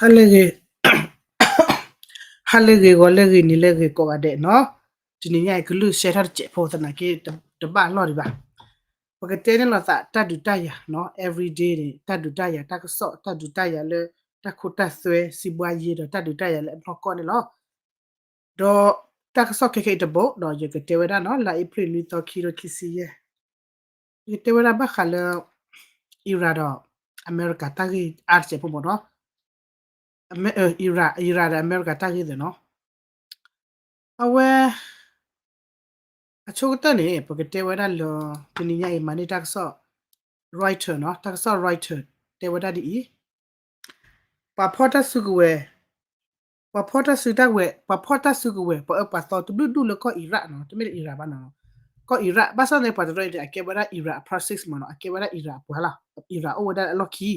ဟါလၢဂ့ၤ, ဟါလၢဂ့ၤ, ဂီၤလၢဂ့ၤ, နံၤလၢဂ့ၤ ကိးဂၤဒဲးနီၤ. တနံၤညါအံၤ ကလုၢ်ရှဲထီၣ်တစဲးဖိသနာ်က့ တဘၣ်အလီၢ်ဒံးဘၣ်. ပကတဲန့ၣ်လိာ်သးတၢ်ဒုးတၢ်ယၤနီၤ, everyday န့ၣ် တၢ်ဒုးတၢ်ယၤ တၢ်ကစီၣ် တၢ်ဒုးတၢ်ယၤလၢ တၢ်ခိတၢ်သွဲ စံးဘှါယ့ဒီး တၢ်ဒုးတၢ်ယၤလၢအနီၢ်ကီၢ်န့ၣ်လီၤ. ဒီးတၢ်ကစီၣ်ခဲခဲအံၤတဘိဒီး ယကတဲဝဲဒၣ်နီၤ, လါအ့ဖြ့ၣ်နွံသီ ခံကထိခံဆံယဲၢ်, ယကတဲဝဲဒၣ်ဘၣ်ဃးလၢ Iran ဒီး အမဲရကၤတၢ်ဂ့ၢ်အါတစဲးဖိမ့ၢ်နီၤ, Iran, Iran ဒီးအမဲရကၤတၢ်ဂ့ၢ်သ့ၣ်နီၤ. အဝဲ အဆိကတၢၢ်န့ၣ် ပကတဲဝဲဒၣ်လၢ တနံၤညါအံၤ မၤန့ၢ်တၢ်ကစီၣ် Reuters နီၤ, တၢ်ကစီၣ် Reuters တဲဝဲဒၣ်ဒ်အံၤ, ပှၤဖီၣ်တၢ်စုကဝဲၤ, ပှၤဖီၣ်တၢ်စုတၢ်ဝဲၤ, ပှၤဖီၣ်တၢ်စုကဝဲၤ ပှၤအၢပှၤသီတဘျုးဒူၣ်လၢကီၢ် Iraq နီၤ, တမ့ၢ်လၢ Iran ဘၣ်နီၤ, ကီၢ် Iraq, ဘၣ်ဆၣ်န့ၣ် ပှၤတရၢအံၤန့ၣ် အကဲဝဲဒၣ် Iran အ proxy မ့ၢ်နီၤ, အကဲဝဲဒၣ် Iran အပှၤလီၤ, Iran အိၣ်ဝဲဒၣ်အလီၢ်ခံ,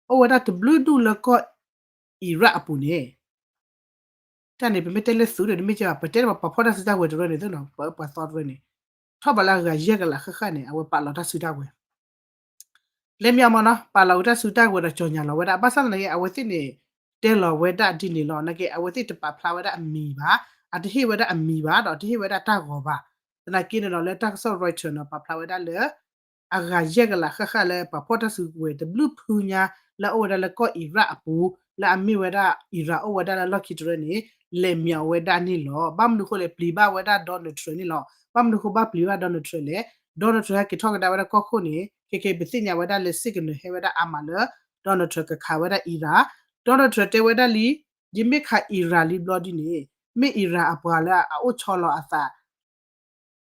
အိၣ်ဝဲဒၣ်တဘျုးဒူၣ်လၢကီၢ် Iraq အပူၤန့ၣ် တၢ်န့ၣ် ပမ့ၢ်တဲလၢသုးဒီး တမ့ၢ်ကဲဘၣ်, ပတဲဘၣ်ပှၤဖီၣ်တၢ်စုတၢ်ဝဲၤတရၢန့ၣ်သ့ၣ်နီၤ, ပှၤအၢပှၤသီတရၢန့ၣ် ထီၣ်ဘးလၢအဂၤယဲၢ်ကလးဃၣ်ဃၣ်န့ၣ် အဝဲပာ်လီၤတၢ်စုတၢ်ဝဲၤ, လဲၤမ့ၢ်မ့ၢ်နီၤ, ပာ်လီၤဝဲတၢ်စုတၢ်ဝဲၤဒီး ကၠီၣ်ညါလီၤဝဲဒၣ်, ဘၣ်ဆၣ်သနာ်က့ အဝဲသ့ၣ်န့ၣ် တဲလီၤဝဲဒၣ်ဒ်န့ၣ်လီၤ, နာ်က့ အဝဲသ့ၣ်တပာ်ဖျါဝဲဒၣ်အမံၤဘၣ်, အတဟ့ၣ်ဝဲဒၣ်အမံၤဘၣ် ဒီးတဟ့ၣ်ဝဲဒၣ်တၢ်ဂီၤဘၣ်, သနာ်က့န့ၣ်ဒီး လၢတၢ်ကစီၣ် Reuters နီၤ ပာ်ဖျါဝဲဒၣ်လၢ အဂၤယဲၢ်ကလးဃၣ်ဃၣ်လၢပှၤဖီၣ်တၢ်စုကဝဲၤတဘျုးဖုညါ လၢအအိၣ်ဝဲဒၣ်လၢကီၢ် Iraq အပူၤ လၢအမ့ၢ်ဝဲဒၣ် Iran အိၣ်ဝဲဒၣ်လၢလီၢ်ခံတရၢန့ၣ် လဲၤမ့ၢ်ဝဲဒၣ်န့ၣ်လီၤ. ဘၣ်မနုၤဃိလဲၣ် ပျံၤဘၣ်ဝဲဒၣ် Donald Trump န့ၣ်လီၤ. ဘၣ်မနုၤဃိဘၣ်ပျံၤဘၣ် Donald Trump လဲၣ်, Donald Trump ဟဲက့ၤထီၣ်ကဒါဝဲဒၣ်ကီၢ်ခိၣ်န့ၣ် ခဲကဲ ပသ့ၣ်ညါဝဲဒၣ်လၢ signal ဟဲဝဲဒၣ်အါမးလၢ Donald Trump ကခးဝဲဒၣ် Iran, Donald Trump တဲဝဲဒၣ်လံ, ယမ့ၢ်ခး Iran လံဘျီဒ်န့ၣ် မ့ၢ် Iran အပှၤလၢအအိၣ်ဆီလီၤအသး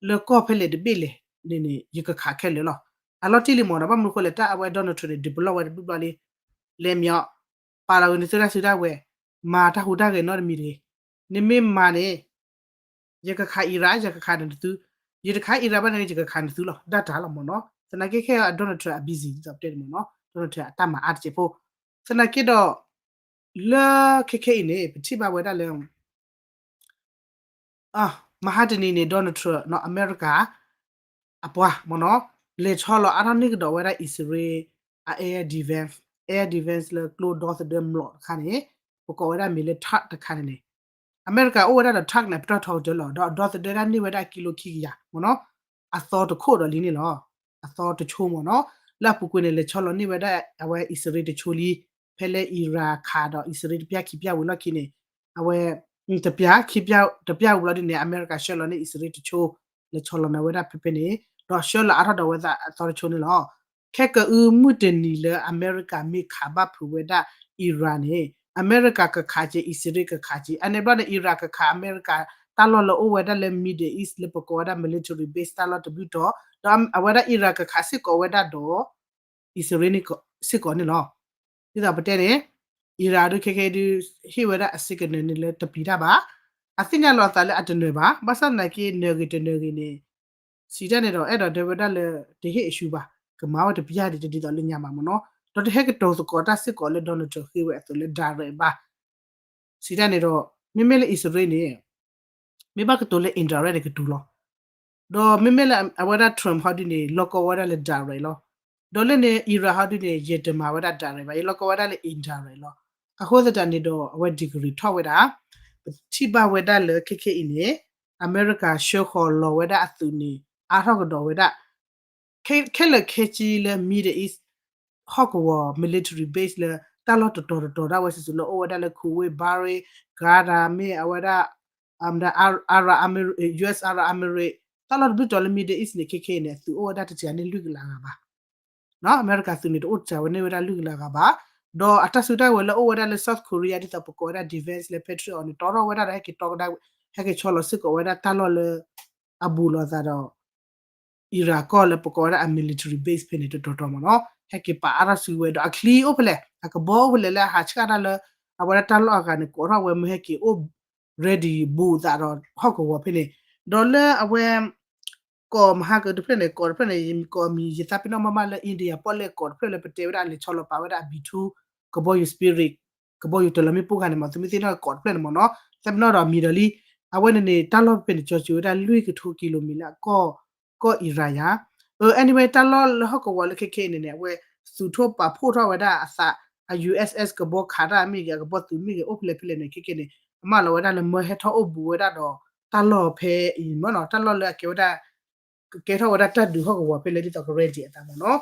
လၢကီၢ်ဖဲလဲၣ်တဘ့ၣ်လဲၣ်န့ၣ်န့ၣ် ယကခးခဲလၢာ်လီၤ. အလီၤတံၢ်လံမ့ၢ်နီၤ, ဘၣ်မနုၤဃိလဲၣ် တၢ်အဝဲ Donald Trump န့ၣ် ဒုးပလီၢ်ဝဲတဘျုးဘျီလံ, လဲၤမ့ၢ်အီၤ, ပာ်လီၤဂ့ၤနသုတၢ်စုတၢ်ဝဲၤ, မၤတၢ်ဟူးတၢ်ဂဲၤနီတမံၤတဂ့ၤ, နမ့ၢ်မၤန့ၣ် ယကခး Iran ယကခးနသု, ယတခး Iran ဘၣ်န့ၣ် ယကခးနသုလီၤ, ဒၣ်တၢ်လီၤမ့ၢ်နီၤ. သနာ်က့ခဲအံၤ Donald Trump အ busy ဒ်သိးပတဲန့ၣ်မ့ၢ်နီၤ, Donald Trump အတၢ်မၤအါတစဲးဖိ, သနာ်က့ဒီး လၢခဲခဲအံၤန့ၣ် ပထံၣ်ဘၣ်ဝဲဒၣ်လၢ မဟါတနံၤန့ၣ် Donald Trump နီၤ အမဲရကၤ အပှၤမ့ၢ်နီၤ လဲၤဆီလီၤအါထီၣ်န့ၢ်ကဒီးဝဲဒၣ်အံၣ်စရ့လး အ air defense, air defense လၢကျိဒီသဒၢမျိာ်တခါန့ၣ် ပကိးဝဲဒၣ်မ့ၢ်လၢ Thad တခါန့ၣ်န့ၣ် အမဲရကၤအိၣ်ဝဲဒၣ်ဒီး Thad န့ၣ် ပတီၢ်ထီကတၢၢ်လီၤ ဒီးအဒီသဒၢဒၣ်န့ၢ်ဝဲဒၣ်ကံလိခံကယၤမ့ၢ်နီၤ အသီတခိၣ်ဒီးလံန့ၣ်လီၤ. အသီတဆိမ့ၢ်နီၤ လၢအပူၤကွံာ်န့ၣ် လဲၤဆီလီၤန့ၢ်ဝဲဒၣ်အဝဲအံၣ်စရ့လးတဆိလံ ဖဲလၢ Iran ခးဒီးအံၣ်စရ့လးတပျၢ်ခံပျၢ်ဝံၤလီၢ်ခံန့ၣ် အဝဲ တပျၢ် တပျၢ်ဝံၤလီၤဒ်န့ၣ် အမဲရကၤဆှၢလီၤန့ၢ်အံၣ်စရ့လးတဆိ လဲၤဆီလီၤန့ၢ်ဝဲဒၣ်ဖဲဖဲန့ၣ် ဒီးဆှၢလီၤအါထီၣ်ဒီးဝဲဒၣ်အသီတဆိန့ၣ်လီၤ. ခဲကအုမုၢ်တနံၤလၢအမဲရကၤမ့ၢ်ခးဘၣ်ဖုးဝဲဒၣ် Iran န့ၣ် အမဲရကၤကခးက့ၤ အံၣ်စရ့လးကခးက့ၤ အန့ၣ်ဘျီန့ၣ် Iran ကခးအမဲရကၤတၢ်လီၢ်လၢအိၣ်ဝဲဒၣ်လၢ Middle East လၢပကိးဝဲဒၣ် military base တၢ်လီၢ်တဘျုးတီၤ ဒီးအဝဲဒၣ် Iran ကခးစ့ၢ်ကီးဝဲဒၣ်ဒီး အံၣ်စရ့လးစ့ၢ်ကီးန့ၣ်လီၤ. ဒ်သိးပတဲန့ၣ် Iran ဒုးခဲခဲဒုး ဟ့ၣ်ဝဲဒၣ်အ signal န့ၣ်လၢတပျံၤတၢ်ဘၣ်. အသ့ၣ်ညါလီၤအသးလၢအတနၢၤဘၣ်. ဘၣ်ဆၣ်သနာ်က့ နၢၤဂ့ၤတနၢၤဂ့ၤန့ၣ် စံးတၢ်န့ၣ်ဒီး အဲၣ်ဒိးတဲဝဲဒၣ်လၢ တဟ့ၣ်အဆူဘၣ်. ကမၤဝဲတပျၢ်ဒံးတဒ်သိးလၢညါဘၣ်မ့ၢ်နီၤ. ဒီးတဟဲကတိၤသကိးတၢ်စ့ၢ်ကီးလၢ Donald Trump ဃ့ဝဲအသိးလၢ direct ဘၣ်. စံးတၢ်န့ၣ်ဒီး မ့မ့ၢ်လၢအံၣ်စရ့လးန့ၣ် မ့ၢ်ဘၣ်ကတိၤလၢ indirect န့ၣ်ကတုၤလီၤ. ဒီးမ့မ့ၢ်လၢအဝဲဒၣ် Trump ဟီဒုန့ၣ် လီၢ်ကီဝဲဒၣ်လၢ direct လီၤ. ဒီးလၢန့ၣ် Iran ဟီဒုန့ၣ် ယတမၤဝဲဒၣ် direct ဘၣ်, ယလီၢ်ကီဝဲဒၣ်လၢ indirect လီၤ. အဃိသတးန့ၣ်ဒီး အဝဲ degree ထီၣ်ဝဲဒၣ် ပထံၣ်ဘၣ်ဝဲဒၣ်လၢခဲခဲအံၤန့ၣ် အမဲရကၤဆှၢဃီၤလီၤဝဲဒၣ်အသုးန့ၣ် အါထီၣ်ကဒီးဝဲဒၣ် ခဲလၢာ်ခဲဆ့လၢ Middle East ဟီၣ်ကဝီၤ military base လၢ တၢ်လီၢ်တတီၤတတီၤဒၣ်ဝဲစုာ်စုာ်လၢအိၣ်ဝဲဒၣ်လၢ Kuwait, Bahrain, Qatar မ့ၢ်အဝဲဒၣ် Arab Emir-, U S Arab Emirates တၢ်လီၢ်တဘျုးတီၤလၢ Middle East န့ၣ် ခဲခဲအံၤန့ၣ် အသုးအိၣ်ဝဲဒၣ်တစှၤန့ၢ်လွံၢ်ကလးဂၤဘၣ်. အမဲရကၤသုးန့ၣ် တအိၣ်တစှၤဝဲန့ၢ်ဝဲဒၣ်လွံၢ်ကလးဂၤဘၣ်. ဒီးအတၢ်စုတၢ်ဝဲၤလၢအိၣ်ဝဲဒၣ်လၢ South Korea ဒ်သိးပကိးဝဲဒၣ် defense လၢ Patriot အီၤန့ၣ် တီထီၣ်ဝဲဒၣ်ဒီးဟဲက့ၤတီကဒါ, ဟဲက့ၤဆီလီၤစ့ၢ်ကီးဝဲဒၣ်တၢ်လီၢ်လၢ အဘူးလိာ်သးဒီး Iran ကီၢ်လၢပကိးဝဲဒၣ်အ military base ဖဲန့ၣ် တတီၤတီၤမ့ၢ်နီၤ, ဟဲက့ၤပာ်အါထီၣ်စုဝဲဒီးအချံအိၣ်ဖဲလဲၣ်, အကဘီအိၣ်ဖဲလဲၣ်လၢအဟးဆှၣ်တၢ်လၢ အဝဲဒၣ်တၢ်လီၢ်အဂၤန့ၣ် ကိးထီၣ်ဝဲမ့ၢ်ဟဲက့ၤအိၣ် ready ဘူးသးဒီးဟီၣ်ကဝီၤဖဲန့ၣ်, ဒီးလၢအဝဲ ကီၢ်မဟါကတဖျၢၣ်န့ၣ် ကီၢ်တဖျၢၣ်န့ၣ် ယကီၢ်မံၤ ယသးပ့ၤနီၣ်မးမးလၢ India ပီၣ်လဲၣ်ကီၢ်တဖျၢၣ်လၢပတဲဝဲဒၣ်အလဲၤဆီလီၤပာ်ဝဲဒၣ်အ B two ကဘီယူၤ Spirit ကဘီယူၤတလီၤမ့ၣ်ပိၢ်ခါန့ၣ်မး သုမ့ၢ်သ့ၣ်နီၣ်ကီၢ်တဖျၢၣ်န့ၣ်မ့ၢ်နီၤ, သးပ့ၤနီၣ်ဒီးမံၤဒီးလံ, အဝဲန့ၣ်န့ၣ် တၢ်လီၢ်ဖဲန့ၣ် ကၠီၤစၢၤဝဲဒၣ်လွံၢ်ကထိကံလိမံၤလၢအကီၢ် ကီၢ် Iran ယါ, အ anyway တၢ်လီၢ်လၢဟီၣ်ကဝီၤလၢခဲခဲအံၤန့ၣ်န့ၣ် အဝဲသူၣ်ထီၣ်ပာ်ဖှိၣ်ထီၣ်ဝဲဒၣ်အသး အ U S S ကဘီခးတၢ်မ့ၢ်ဂ့ၤ အကဘီသူးမ့ၢ်ဂ့ၤ အိၣ်ဖဲလဲၣ်ဖဲလဲၣ်န့ၣ် ခဲခဲန့ၣ် အမၢလီၤဝဲဒၣ်လၢမၢဟဲထီၣ်အိၣ်ဘူးဝဲဒၣ်ဒီး တၢ်လီၢ်ဖဲအံၤမ့ၢ်နီၤ, တၢ်လီၢ်လၢအကဲဝဲဒၣ် ကကဲထီၣ်ဝဲဒၣ်တၢ်ဒုးဟီၣ်ကဝီၤဖဲလဲၣ်ဒ်သိးက ready အသးမ့ၢ်နီၤ,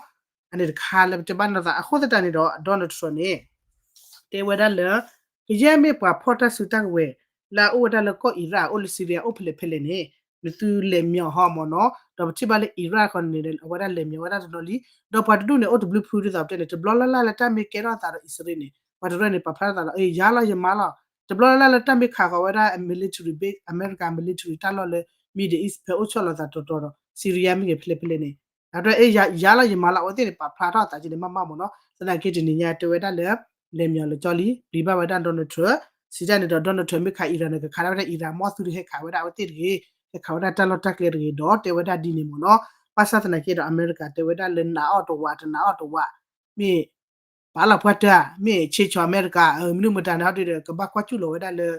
အန့ၣ်တခါလၢပတဲဘၣ်နီၢ်သး အဃိသတးန့ၣ်ဒီး Donald Trump န့ၣ် တဲဝဲဒၣ်လၢ ကယဲၢ်မ့ၢ်ပှၤဖီၣ်တၢ်စုတၢ်ကဝဲၤ လၢအအိၣ်ဝဲဒၣ်လၢကီၢ် Iraq အိၣ်လၢ Syria အိၣ်ဖဲလဲၣ်ဖဲလဲၣ်န့ၣ် နသုလဲၤမညီဟီမ့ၢ်နီၤ, ဒီးပထံၣ်ဘၣ်လၢ Iraq ခီန့ၣ် အဝဲဒၣ်လဲၤမညီဝဲဒၣ်တနီၤလံ, ဒီးပှၤတဒူၣ်န့ၣ် အိၣ်တဘျုးဖုဒ်သိးပတဲန့ၣ် တဘျီလၢ်လၢ်လၢတၢ်မ့ၢ်ကဲထီၣ်သးဒီး အံၣ်စရ့လးန့ၣ် ပှၤတရၢၢ်န့ၣ် ပာ်ဖျါထီၣ်သးလီၤ, အယါလီၤယမါလီၤ, တဘျီလၢ်လၢ်လၢတၢ်မ့ၢ်ခးဃီၤဝဲဒၣ် military base အမဲရကၤ military တၢ်လီၢ်လၢ Middle East ဖဲအိၣ်ဆီလီၤသးတီတီဒီး Syria မ့ၢ်ဂ့ၤဖဲလဲၣ်ဖဲလဲၣ်န့ၣ် အဒိ ယါလီၤယမါလီၤ အဝဲသ့ၣ်န့ၣ် ပာ်ဖျါထီၣ်သးက့န့ၣ် မးမးမ့ၢ်နီၤ, သနာ်က့တနံၤညါတဲဝဲဒၣ်လၢ လဲၤမညီလၢကၠီလံ ပျံၤဘၣ်ဝဲဒၣ် Donald Trump, စံးတၢ်န့ၣ်ဒီး Donald Trump မ့ၢ်ခး Iran န့ၣ် ကခးဒၣ်ဝဲဒၣ် Iran မီၢ်သုတဟဲခးဝဲဒၣ်အဝဲသ့ၣ်တဂ့ၤ, ဟဲခးဝဲဒၣ်တၢ်လီၢ်တၢ်ကျဲတဂ့ၤဒီး တဲဝဲဒၣ်ဒ်န့ၣ်မ့ၢ်နီၤ, ဘၣ်ဆၣ်သနာ်က့ဒီး အမဲရကၤတဲဝဲဒၣ်လၢနးအီၣ်တဝး တနးအီၣ်တဝး, မ့ၢ် ပာ်လီၤပှၤတၢ် မ့ၢ်ဆ့ၣ်ဆီၣ်အမဲရကၤ မနုၤမတၤန့ၣ် ဟီဒုဒီး ကဘၣ်ကွၢ်စူၣ်လီၤဝဲဒၣ်လၢ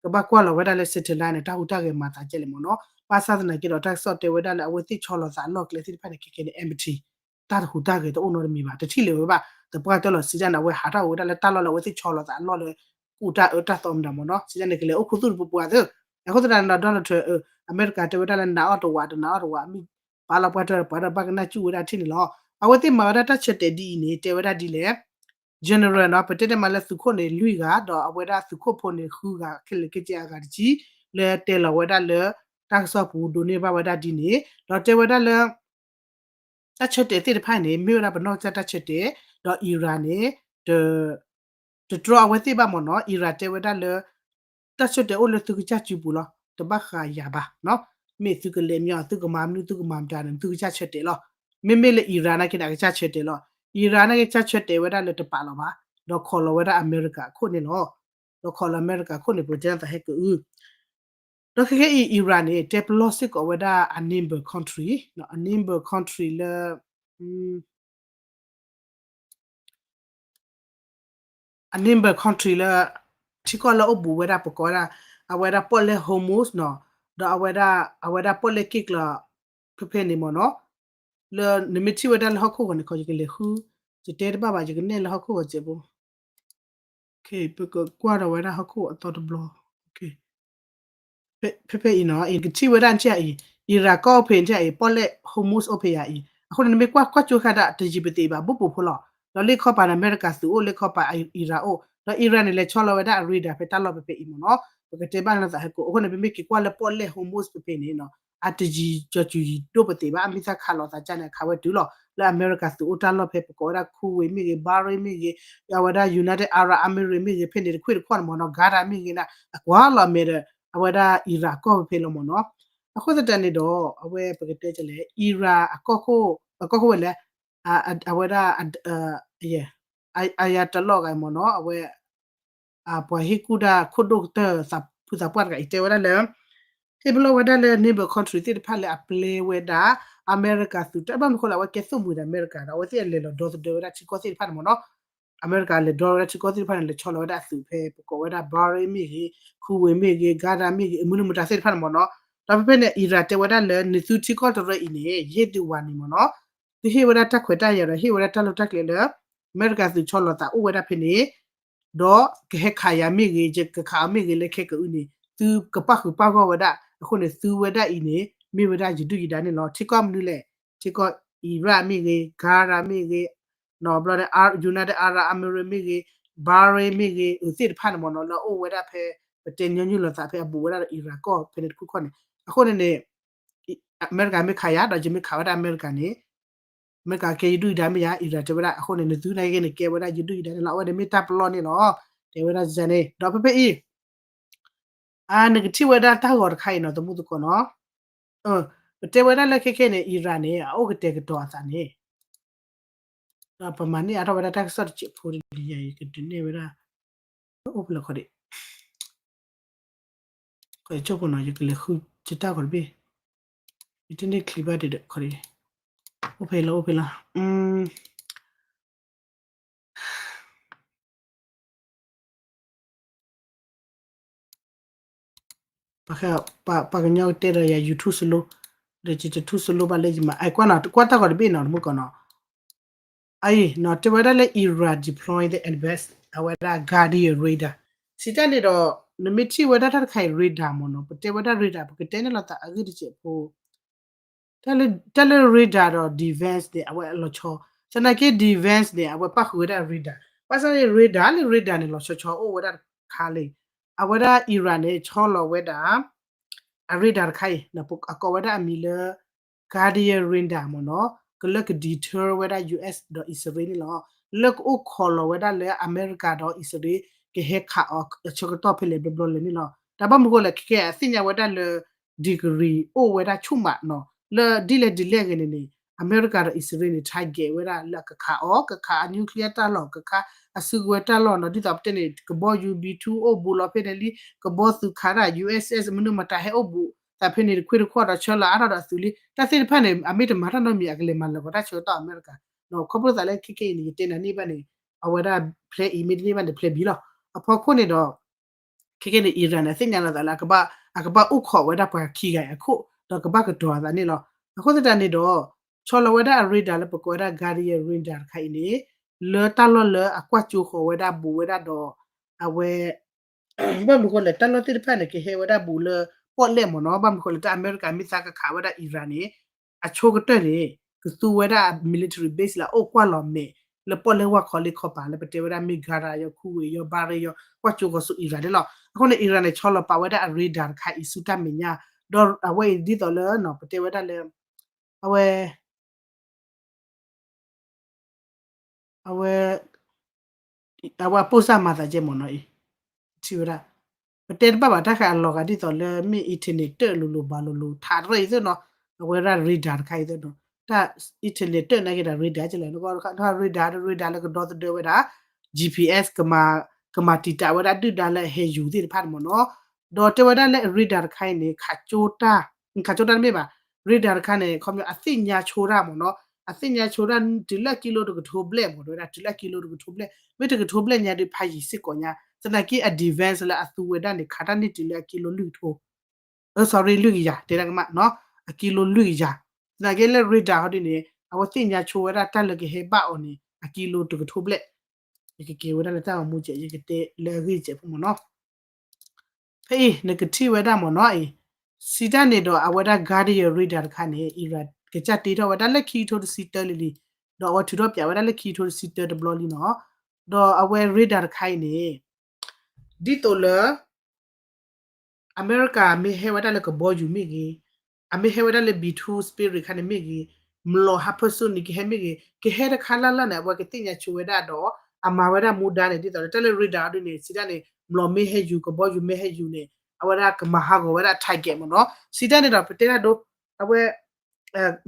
ကဘၣ်ကွၢ်လီၤဝဲဒၣ်လၢ satellite န့ၣ် တၢ်ဟူးတၢ်ဂဲၤမၤသးကဲလဲၣ်မ့ၢ်နီၤ, ဘၣ်ဆၣ်သနာ်က့ဒီး တၢ်ကစီၣ်တဲဝဲဒၣ်လၢအဝဲသ့ၣ်ဆီလီၤသးအလီၢ်ကျဲသ့ၣ်တဖၣ်န့ၣ် ခဲခဲန့ၣ် empty, တၢ်တဟူးတၢ်ဂဲၤတအိၣ်နီတမံၤဘၣ်, တထံၣ်လၢၤဝဲဘၣ်, သပှၢ်တၢၢ်လီၤ စံးတၢ်န့ၣ် အဝဲဟးထီၣ်ဝဲဒၣ်လၢတၢ်လီၢ်လၢအဝဲသ့ၣ်ဆီလီၤသးအလီၢ်လၢ ကူၣ်တၢ်အၢတၢ်သီမတၤမ့ၢ်နီၤ, စံးတၢ်န့ၣ်ကလဲၤအိၣ်ခူသူၣ်တပူၤပူၤသ့, အဃိသတးန့ၣ်ဒီး Donald Trump အမဲရကၤတဲဝဲဒၣ်လၢနးအီၣ်တဝး တနးအီၣ်တဝး မ့ၢ် ပာ်လီၤပှၤတၢ် ပှၤတၢ်ဘၣ်ကနၣ်စူၣ်ဝဲဒၣ်ထံၣ်န့ၣ်လီၤ, အဝဲသ့ၣ်မၤဝဲဒၣ်တၢ်ဆၢတဲာ်ဒ်အံၤန့ၣ် တဲဝဲဒၣ်ဒ်လဲၣ် general နီၤ, ပတဲတမးလၢသုးခိၣ်န့ၣ်လွံၢ်ဂၤ ဒီးအဝဲဒၣ်သုးခိၣ်ဖိန့ၣ်ဃုဂၤ ခဲလၢာ်ခဲဆ့အဂၤတဆံ လၢတဲလီၤဝဲဒၣ်လၢ တၢ်ကစီၣ်ပူၤဒိးန့ၢ်ဘၣ်ဝဲဒၣ်ဒ်န့ၣ် ဒီးတဲဝဲဒၣ်လၢ တၢ်ဆၢတဲာ်သ့ၣ်တဖၣ်န့ၣ် မ့ၢ်ဝဲဒၣ်ပနီၢ်ကစၢ်တၢ်ဆၢတဲာ် ဒီး Iran န့ၣ် တတြီအဝဲသ့ၣ်ဘၣ်မ့ၢ်နီၤ, Iran တဲဝဲဒၣ်လၢ တၢ်ဆၢတဲာ်အိၣ်လၢသုကစၢ်စုပူၤလီၤ, တဘၣ်ဃးယၤဘၣ်, မ့ၢ်သုကလဲၤမညီ သုကမၤမနုၤ သုကမၤမတၤန့ၣ် သုကစၢ်ဆၢတဲာ်လီၤ, မ့မ့ၢ်လၢ Iran နာ်က့န့ၣ် အကစၢ်ဆၢတဲာ်လီၤ, Iran နာ်က့ကစၢ်ဆၢတဲာ်ဝဲဒၣ်လၢတပာ်လီၤဘၣ်, ဒီးခိးလီၤဝဲဒၣ်အမဲရကၤအခိၣ်န့ၣ်လီၤ, ဒီးခိးလီၤအမဲရကၤအခိၣ်န့ၣ် ပကတဲသးဟဲကအု ဒီးခဲခဲအံၤ Iran န့ၣ် တဲပလီၢ်စ့ၢ်ကီးဝဲဒၣ်အ neighbor country, အ neighbor country လၢ အ neighbor country လၢ ထံကီၢ်လၢအိၣ်ဘူးဝဲဒၣ် ပကိးဝဲဒၣ် အဝဲဒၣ်ပီၣ်လဲၣ် Hormuz နီၤ, ဒီးအဝဲဒၣ် အဝဲဒၣ်ပီၣ်လဲၣ်က့ၣ်ကျီၤ ဖဲဖဲန့ၣ်မ့ၢ်နီၤ, လၢနမ့ၢ်ထံၣ်ဝဲဒၣ်လၢဟီၣ်ခိၣ်ဂီၤန့ၣ် ခီယကလဲၤဃု ယတဲတဘၣ်ဘၣ် ယကနဲၣ်လၢဟီၣ်ခိၣ်ဂီၤစဲးဖိ ပကကွၢ်ဒီးဝဲဒၣ်ဟီၣ်ခိၣ်အသီတဘျီ, ဖဲဖဲအံၤနီၤ ကထံၣ်ဝဲဒၣ်နထံၣ်အံၤ Iran ကီၢ်အိၣ်ဖဲနထံၣ်အံၤ ပီၣ်လဲၣ် Hormuz အိၣ်ဖဲယၤအံၤ အဃိန့ၣ် နမ့ၢ်ကွၢ်ကွၢ်ကၠိခါဒၣ် တယံာ်ပသံးဘၣ် ဘူးပူၤဖိလီၤ, ဒီးလ့ၣ်ခီပၤန့ၣ် အမဲရကၤသုးအိၣ် လ့ၣ်ခီပၤ Iran အိၣ် ဒီး Iran န့ၣ် လဲၤဆီလီၤဝဲဒၣ်အ radar ဖဲတၢ်လီၢ်ဖဲဖဲအံၤမ့ၢ်နီၤ, ပကတဲဘၣ်နသးဟဲကိး အဃိန့ၣ် ပမ့ၢ်က့ၤကွၢ်လၢပီၣ်လဲၣ် Hormuz ဖဲဖဲန့ၣ်နီၤ အတယံာ်ကၠီၤစူၤယံာ်ဒိၣ်ပသံးဘၣ် အမ့ၢ်သးခးလိာ်သးကၢ်န့ၣ် အခးဝဲတုၤလီၤ လၢအမဲရကၤသုးအိၣ်တၢ်လီၢ်ဖဲ ပကိးဝဲဒၣ် Kuwait မ့ၢ်ဂ့ၤ Bahrain မ့ၢ်ဂ့ၤ အဝဲဒၣ် United Arab Emirates မ့ၢ်ဂ့ၤ ဖဲန့ၣ်တခွ့ၣ်တခီၣ်န့ၣ်မ့ၢ်နီၤ Qatar မ့ၢ်ဂ့ၤန့ၣ် အကွၢ်လီၤအမဲာ်ဒီး အဝဲဒၣ် Iran ကီၢ်ဖဲဖဲလီၤမ့ၢ်နီၤ, အဃိသတးန့ၣ်ဒီး အဝဲပကတဲကလဲၣ် Iran အကီၢ်ခိၣ် အကီၢ်ခိၣ်ဝဲလဲၣ် အဝဲဒၣ် Ayatollah ဂၤမ့ၢ်နီၤ အဝဲ ပှၤဟ့ၣ်ကူၣ်တၢ်ခိၣ်ဒိၣ်ကတၢၢ် ဖုသးပှၢ်တဂၤအံၤတဲဝဲဒၣ်လၢ ဟ့ၣ်ပလီၢ်ဝဲဒၣ်လၢ neighbor country သ့ၣ်တဖၣ်လၢအပျဲဝဲဒၣ် အမဲရကၤသုး တၢ်ဘၣ်မနုၤဃိလၢအဝဲကဲသိၣ်မှံၤဒီးအမဲရကၤဒီး အဝဲသ့ၣ်အလဲၤလီၤဒီသဒၢဝဲဒၣ်ထံကီၢ်သ့ၣ်တဖၣ်န့ၣ်မ့ၢ်နီၤ, အမဲရကၤလဲၤဒီဝဲဒၣ်ထံကီၢ်သ့ၣ်တဖၣ်န့ၣ် လဲၤဆီလီၤဝဲဒၣ်အသုးဖဲ ပကိးဝဲဒၣ် Bahrain မ့ၢ်ဂ့ၤ Kuwait မ့ၢ်ဂ့ၤ Qatar မ့ၢ်ဂ့ၤ မနုၤမတၤသ့ၣ်တဖၣ်န့ၣ်မ့ၢ်နီၤ, ဒီးဖဲဖဲန့ၣ် Iran တဲဝဲဒၣ်လၢ နသုထံကီၢ်တရၢအံၤန့ၣ် ယဟ့ၣ်သုဝၤန့ၣ်မ့ၢ်နီၤ, သုဟ့ၣ်ဝဲဒၣ်တၢ်ခွဲးတၢ်ယာ်ဒီး ဟ့ၣ်ဝဲဒၣ်တၢ်လီၢ်တၢ်ကျဲလၢ အမဲရကၤသုးဆီလီၤသးအိၣ်ဝဲဒၣ်ဖဲန့ၣ် ဒီးကဟဲခးယၤမ့ၢ်ဂ့ၤ ယကခးအီၤမ့ၢ်ဂ့ၤ လၢခဲကအုန့ၣ် သုကပၣ်ဃုာ်ပၣ်ဂီၢ်ဝဲဒၣ် အဃိန့ၣ် သုဝဲဒၣ်အံၤန့ၣ် မ့ၢ်ဝဲဒၣ်ယဒုၣ်ယဒါန့ၣ်လီၤ. ထံကီၢ်မနုၤလဲၣ် ထံကီၢ် Iraq မ့ၢ်ဂ့ၤ Qatar မ့ၢ်ဂ့ၤ ဘျီန့ၣ် United Arab Emirates မ့ၢ်ဂ့ၤ, Bahrain မ့ၢ်ဂ့ၤ, အုးသ့ၣ်တဖၣ်န့ၣ်မ့ၢ်နီၤ လၢအအိၣ်ဝဲဒၣ်ဖဲ ပတဲညီနုၢ်လိာ်သးဖဲအဘူးဝဲဒၣ်ဒီး Iran ကီၢ်ဖဲန့ၣ်တခီခီန့ၣ်, အဃိန့ၣ်န့ၣ် အမဲရကၤမ့ၢ်ခးယၤ ဒီးယမ့ၢ်ခးဝဲဒၣ်အမဲရကၤန့ၣ် အမဲရကၤကဲယဒုၣ်ယဒါမ့ၢ်ယၤ Iran တဲဝဲဒၣ် အဃိန့ၣ် နသုနာ်က့န့ၣ် ကဲဝဲဒၣ်ယဒုၣ်ယဒါန့ၣ်လီၤ. အဝဲန့ၣ်မ့ၢ်တၢ်ပလီၢ်န့ၣ်လီၤ. တဲဝဲဒၣ်န့ၣ် ဒီးဖဲဖဲအံၤ အါ နကထံၣ်ဝဲဒၣ်တၢ်ဂီၤတခါအံၤနီၤ သမူသကိးနီၤ, ပတဲဝဲဒၣ်လၢခဲခဲန့ၣ် Iran န့ၣ် အအိၣ်ကတဲာ်ကတီၤအသးန့ၣ် ဒီးပမၤန့ၢ်အါထီၣ်ဝဲဒၣ်တၢ်ကစီၣ်တစဲးဖိတဒ်ယၤ ယကဒုးနဲၣ်ဝဲဒၣ် အိၣ်ဖဲလဲၣ်ခီဒံး ခီယဆိကမိၣ်နီၤ ယကလဲၤဃုယတၢ်ဂီၤတဘ့ၣ်, ယတန့ၢ်ချံဘၣ်ဒံးဒီးခီဒံး, အိၣ်ဖဲလီၤ အိၣ်ဖဲလီၤ ပှၤကညီကတဲဒီးယၤ YouTube slow, ဒီးယတထူၣ် slow ဘၣ်လၢယမၤ အဲ ကွၢ်နီၤ ကွၢ်တၢ်ဂီၤတဘ့ၣ်နီၤ တမူကီးနီၤ, အအံၤနီၤ တဲဝဲဒၣ်လၢ Iran deploy the advanced အဝဲဒၣ် Guardian radar, စံးတၢ်န့ၣ်ဒီး နမ့ၢ်ထံၣ်ဝဲဒၣ်တၢ်တခါအံၤ radar မ့ၢ်နီၤ ပတဲဝဲဒၣ် radar ပကတဲန့ၣ်လိာ်သးအဂ့ၢ်တစဲးဖိ တၢ်လၢ radar ဒီး defense န့ၣ် အဝဲအလီၤဆီ, သနာ်က့ defense န့ၣ် အဝဲပၣ်ဃုာ်ဝဲဒၣ် radar, ဘၣ်ဆၣ်န့ၣ် radar လၢ radar န့ၣ် လီၤဆီဆီအိၣ်ဝဲဒၣ်တခါလံ, အဝဲဒၣ် Iran န့ၣ် ဆီလီၤဝဲဒၣ် အ radar တခါအံၤ အကိးဝဲဒၣ်အမံၤလၢ Guardian radar မ့ၢ်နီၤ, ကလၢက deter ဝဲဒၣ် US ဒီးအံၣ်စရ့လးန့ၣ်လီၤ, လၢကအိၣ်ခိးလီၤဝဲဒၣ်လၢအမဲရကၤဒီးအံၣ်စရ့လး ကဟဲခးအီၤအဆၢကတီၢ်ဖဲလဲၣ်ဘျီဘျီလဲၣ်န့ၣ်လီၤ. တၢ်ဘၣ်မနုၤဃိလဲၣ် ခဲခဲအံၤ အသ့ၣ်ညါဝဲဒၣ်လၢ degree အိၣ်ဝဲဒၣ်ဆူၣ်မးနီၤ, လၢဒ်လဲၣ်ဒ်လဲၣ်ဂ့ၤန့ၣ်န့ၣ် အမဲရကၤဒီးအံၣ်စရ့လးန့ၣ် target ဝဲဒၣ်လၢအကခးအီၤ ကခးအ nuclear တၢ်လီၢ် ကခးအစုကဝဲၤတၢ်လီၢ်နီၤ, ဒ်သိးပတဲန့ၣ် ကဘီယူၤ B two အိၣ်ဘူးလီၤဖဲန့ၣ်လံ, ကဘီသုးခးတၢ် USS မနုၤမတၤဟဲအိၣ်ဘူးသးဖဲန့ၣ် တခွ့တခီၣ်ဒီးဆၢလီၤအါထီၣ်ဒီးအသုးလံ, တၢ်သ့ၣ်တဖၣ်န့ၣ် အမ့ၢ်တမၤတၢ်နီတမံၤ အကလဲၤမၤလၢာ်ကီးတၢ်ဆၢကတီၢ်အမဲရကၤ, ခီဖျိသးလၢခဲခဲအံၤန့ၣ် ယတဲနၤန့ၢ်ဘၣ်န့ၣ် အဝဲဒၣ် plan အံၤ မ့တမ့ၢ်ဘၣ်န့ၣ် plan B လီၤ. အဖီခိၣ်န့ၣ်ဒီး ခဲခဲန့ၣ် Iran န့ၣ် သ့ၣ်ညါလီၤသးလၢ အကဘၣ်အိၣ်ခိးဝဲဒၣ်ပှၤခံဂၤအံၤအခိၣ် ဒီးကဘၣ်ကတီၤအသးန့ၣ်လီၤ. အဃိသတးန့ၣ်ဒီး ဆီလီၤဝဲဒၣ်အ radar လၢပကိးဝဲဒၣ် Guardian radar တခါအံၤန့ၣ် လၢတၢ်လီၢ်လၢအကွၢ်ကၠိဃီၤဝဲဒၣ်ဘူးဝဲဒၣ်ဒီး အဝဲ ဘၣ်မနုၤဃိလဲၣ် တၢ်လီၢ်သ့ၣ်တဖၣ်န့ၣ် ကဟဲဝဲဒၣ်ဘူးလၢပီၣ်လဲၣ်မ့ၢ်နီၤ, ဘၣ်မနုၤဃိလဲၣ် တၢ်အမဲရကၤမ့ၢ်သးကခးဝဲဒၣ် Iran န့ၣ် အဆိကတၢၢ်န့ၣ် ကသူဝဲဒၣ် military base လၢအအိၣ်ကွၢ်လီၤမဲာ် လၢပီၣ်လဲၣ်ဝၢ်ခီလ့ခီပၤ လၢပတဲဝဲဒၣ်မ့ၢ် Qatar ယီၤ Kuwait ယီၤ Bahrain ယီၤ ကွၢ်ကၠိဃီၤဆူ Iran န့ၣ်လီၤ. အဃိန့ၣ် Iran န့ၣ် ဆီလီၤပာ်ဝဲဒၣ်အ radar တခါအံၤဆူတၢ်မဲာ်ညါ ဒီးအဝဲအံၤဒ်သိးလၢ ပတဲဝဲဒၣ်လၢ အဝဲ အဝဲ အဝဲအပိၢ်စၢ်မၤသးကဲမ့ၢ်နီၤအံၤ ထံၣ်ဝဲဒၣ် ပတဲတဘၣ်ဘၣ် တၢ်ဃးအလီၤဂာ်ဒ်သိးလၢမ့ၢ် internet တၢၣ်လိၤလိၤဘၣ်လိၤလိၤ ထးရၢၣ်အံၤသ့ၣ်နီၤ အဝဲဒၣ် radar တခါအံၤသ့ၣ်နီၤ တၢ် internet တၢၣ်နာ်က့ဒီး radar ကလဲၣ် နက radar radar လၢကဒီသဒၢဝဲဒၣ် GPS ကမၤတံာ်တာ်ဝဲဒၣ်ဒုၣ်ဒါလၢအဟဲယူၤသ့ၣ်တဖၣ်န့ၣ်မ့ၢ်နီၤ ဒီးတဲဝဲဒၣ်လၢ radar တခါအံၤန့ၣ် ခးကၠိတၢ် ခးကၠိတၢ်တမ့ၢ်ဘၣ် radar တခါန့ၣ် ခီပညီ အသ့ၣ်ညါဆိတၢ်မ့ၢ်နီၤ အသ့ၣ်ညါဆိတၢ်တုၤလၢအကံလိတကထိဘျဲၣ်မ့ၢ် တဲဝဲဒၣ် တုၤလၢအကံလိတကထိဘျဲၣ် မ့ၢ်တကထိဘျဲၣ်ညါဒီးဖးယံၤစ့ၢ်ကီးညါ သနာ်က့အ defense လၢအသူဝဲဒၣ်န့ၣ် ခးတၢ်န့ၢ်တုၤလၢအကံလိလွံၢ်ကထိ အ sorry လွံၢ်ကယၤ တဲဒၣ်ကမၣ်နီၤ အကံလိလွံၢ်ကယၤ သနာ်က့လၢ radar ဟီဒ်န့ၣ် အဝဲသ့ၣ်ညါဆိဝဲဒၣ်တၢ်လၢကဟဲဘၣ်အီၤန့ၣ် အကံလိတကထိဘျဲၣ် ယကကဲဝဲဒၣ်လၢတၢ်ဂီၤမူကဲး ယကတဲလၢအဂ့ၢ်ကဲးဖိမ့ၢ်နီၤ ဖဲအံၤ နကထံၣ်ဝဲဒၣ်မ့ၢ်နီၤအံၤ စံးတၢ်န့ၣ်ဒီးအဝဲဒၣ် Guardian radar တခါန့ၣ် Iran ကစၢ်တ့ထီၣ်ဝဲဒၣ်လၢခံကထိတဆံတၢလံလံ ဒီးအဝဲထုးထီၣ်ပၠးဝဲဒၣ်လၢခံကထိတဆံတၢတဘျီလံနီၤ ဒီးအဝဲ radar တခါအံၤန့ၣ် ဒ်သိးလၢ အမဲရကၤမ့ၢ်ဟဲဝဲဒၣ်လၢကဘီယူၤမ့ၢ်ဂ့ၤ, အမ့ၢ်ဟဲဝဲဒၣ်လၢ B two Spirit ခါန့ၣ်မ့ၢ်ဂ့ၤ, မျိာ် hypersonic ကဟဲမ့ၢ်ဂ့ၤ, ကဟဲတခါလၢ်လၢ်န့ၣ် အဝဲကသ့ၣ်ညါဆိဝဲဒၣ်ဒီး အမၤဝဲဒၣ်မူဒါန့ၣ် ဒ်သိးလၢတၢ်လၢ radar ဒ်န့ၣ် စံးတၢ်န့ၣ် မျိာ်မ့ၢ်ဟဲယူၤ ကဘီယူၤမ့ၢ်ဟဲယူၤန့ၣ် အဝဲဒၣ်ကမၤဟးဂီၤဝဲဒၣ် target မ့ၢ်နီၤ. စံးတၢ်န့ၣ်ဒီး ပတဲဒၣ်ဒိ အဝဲ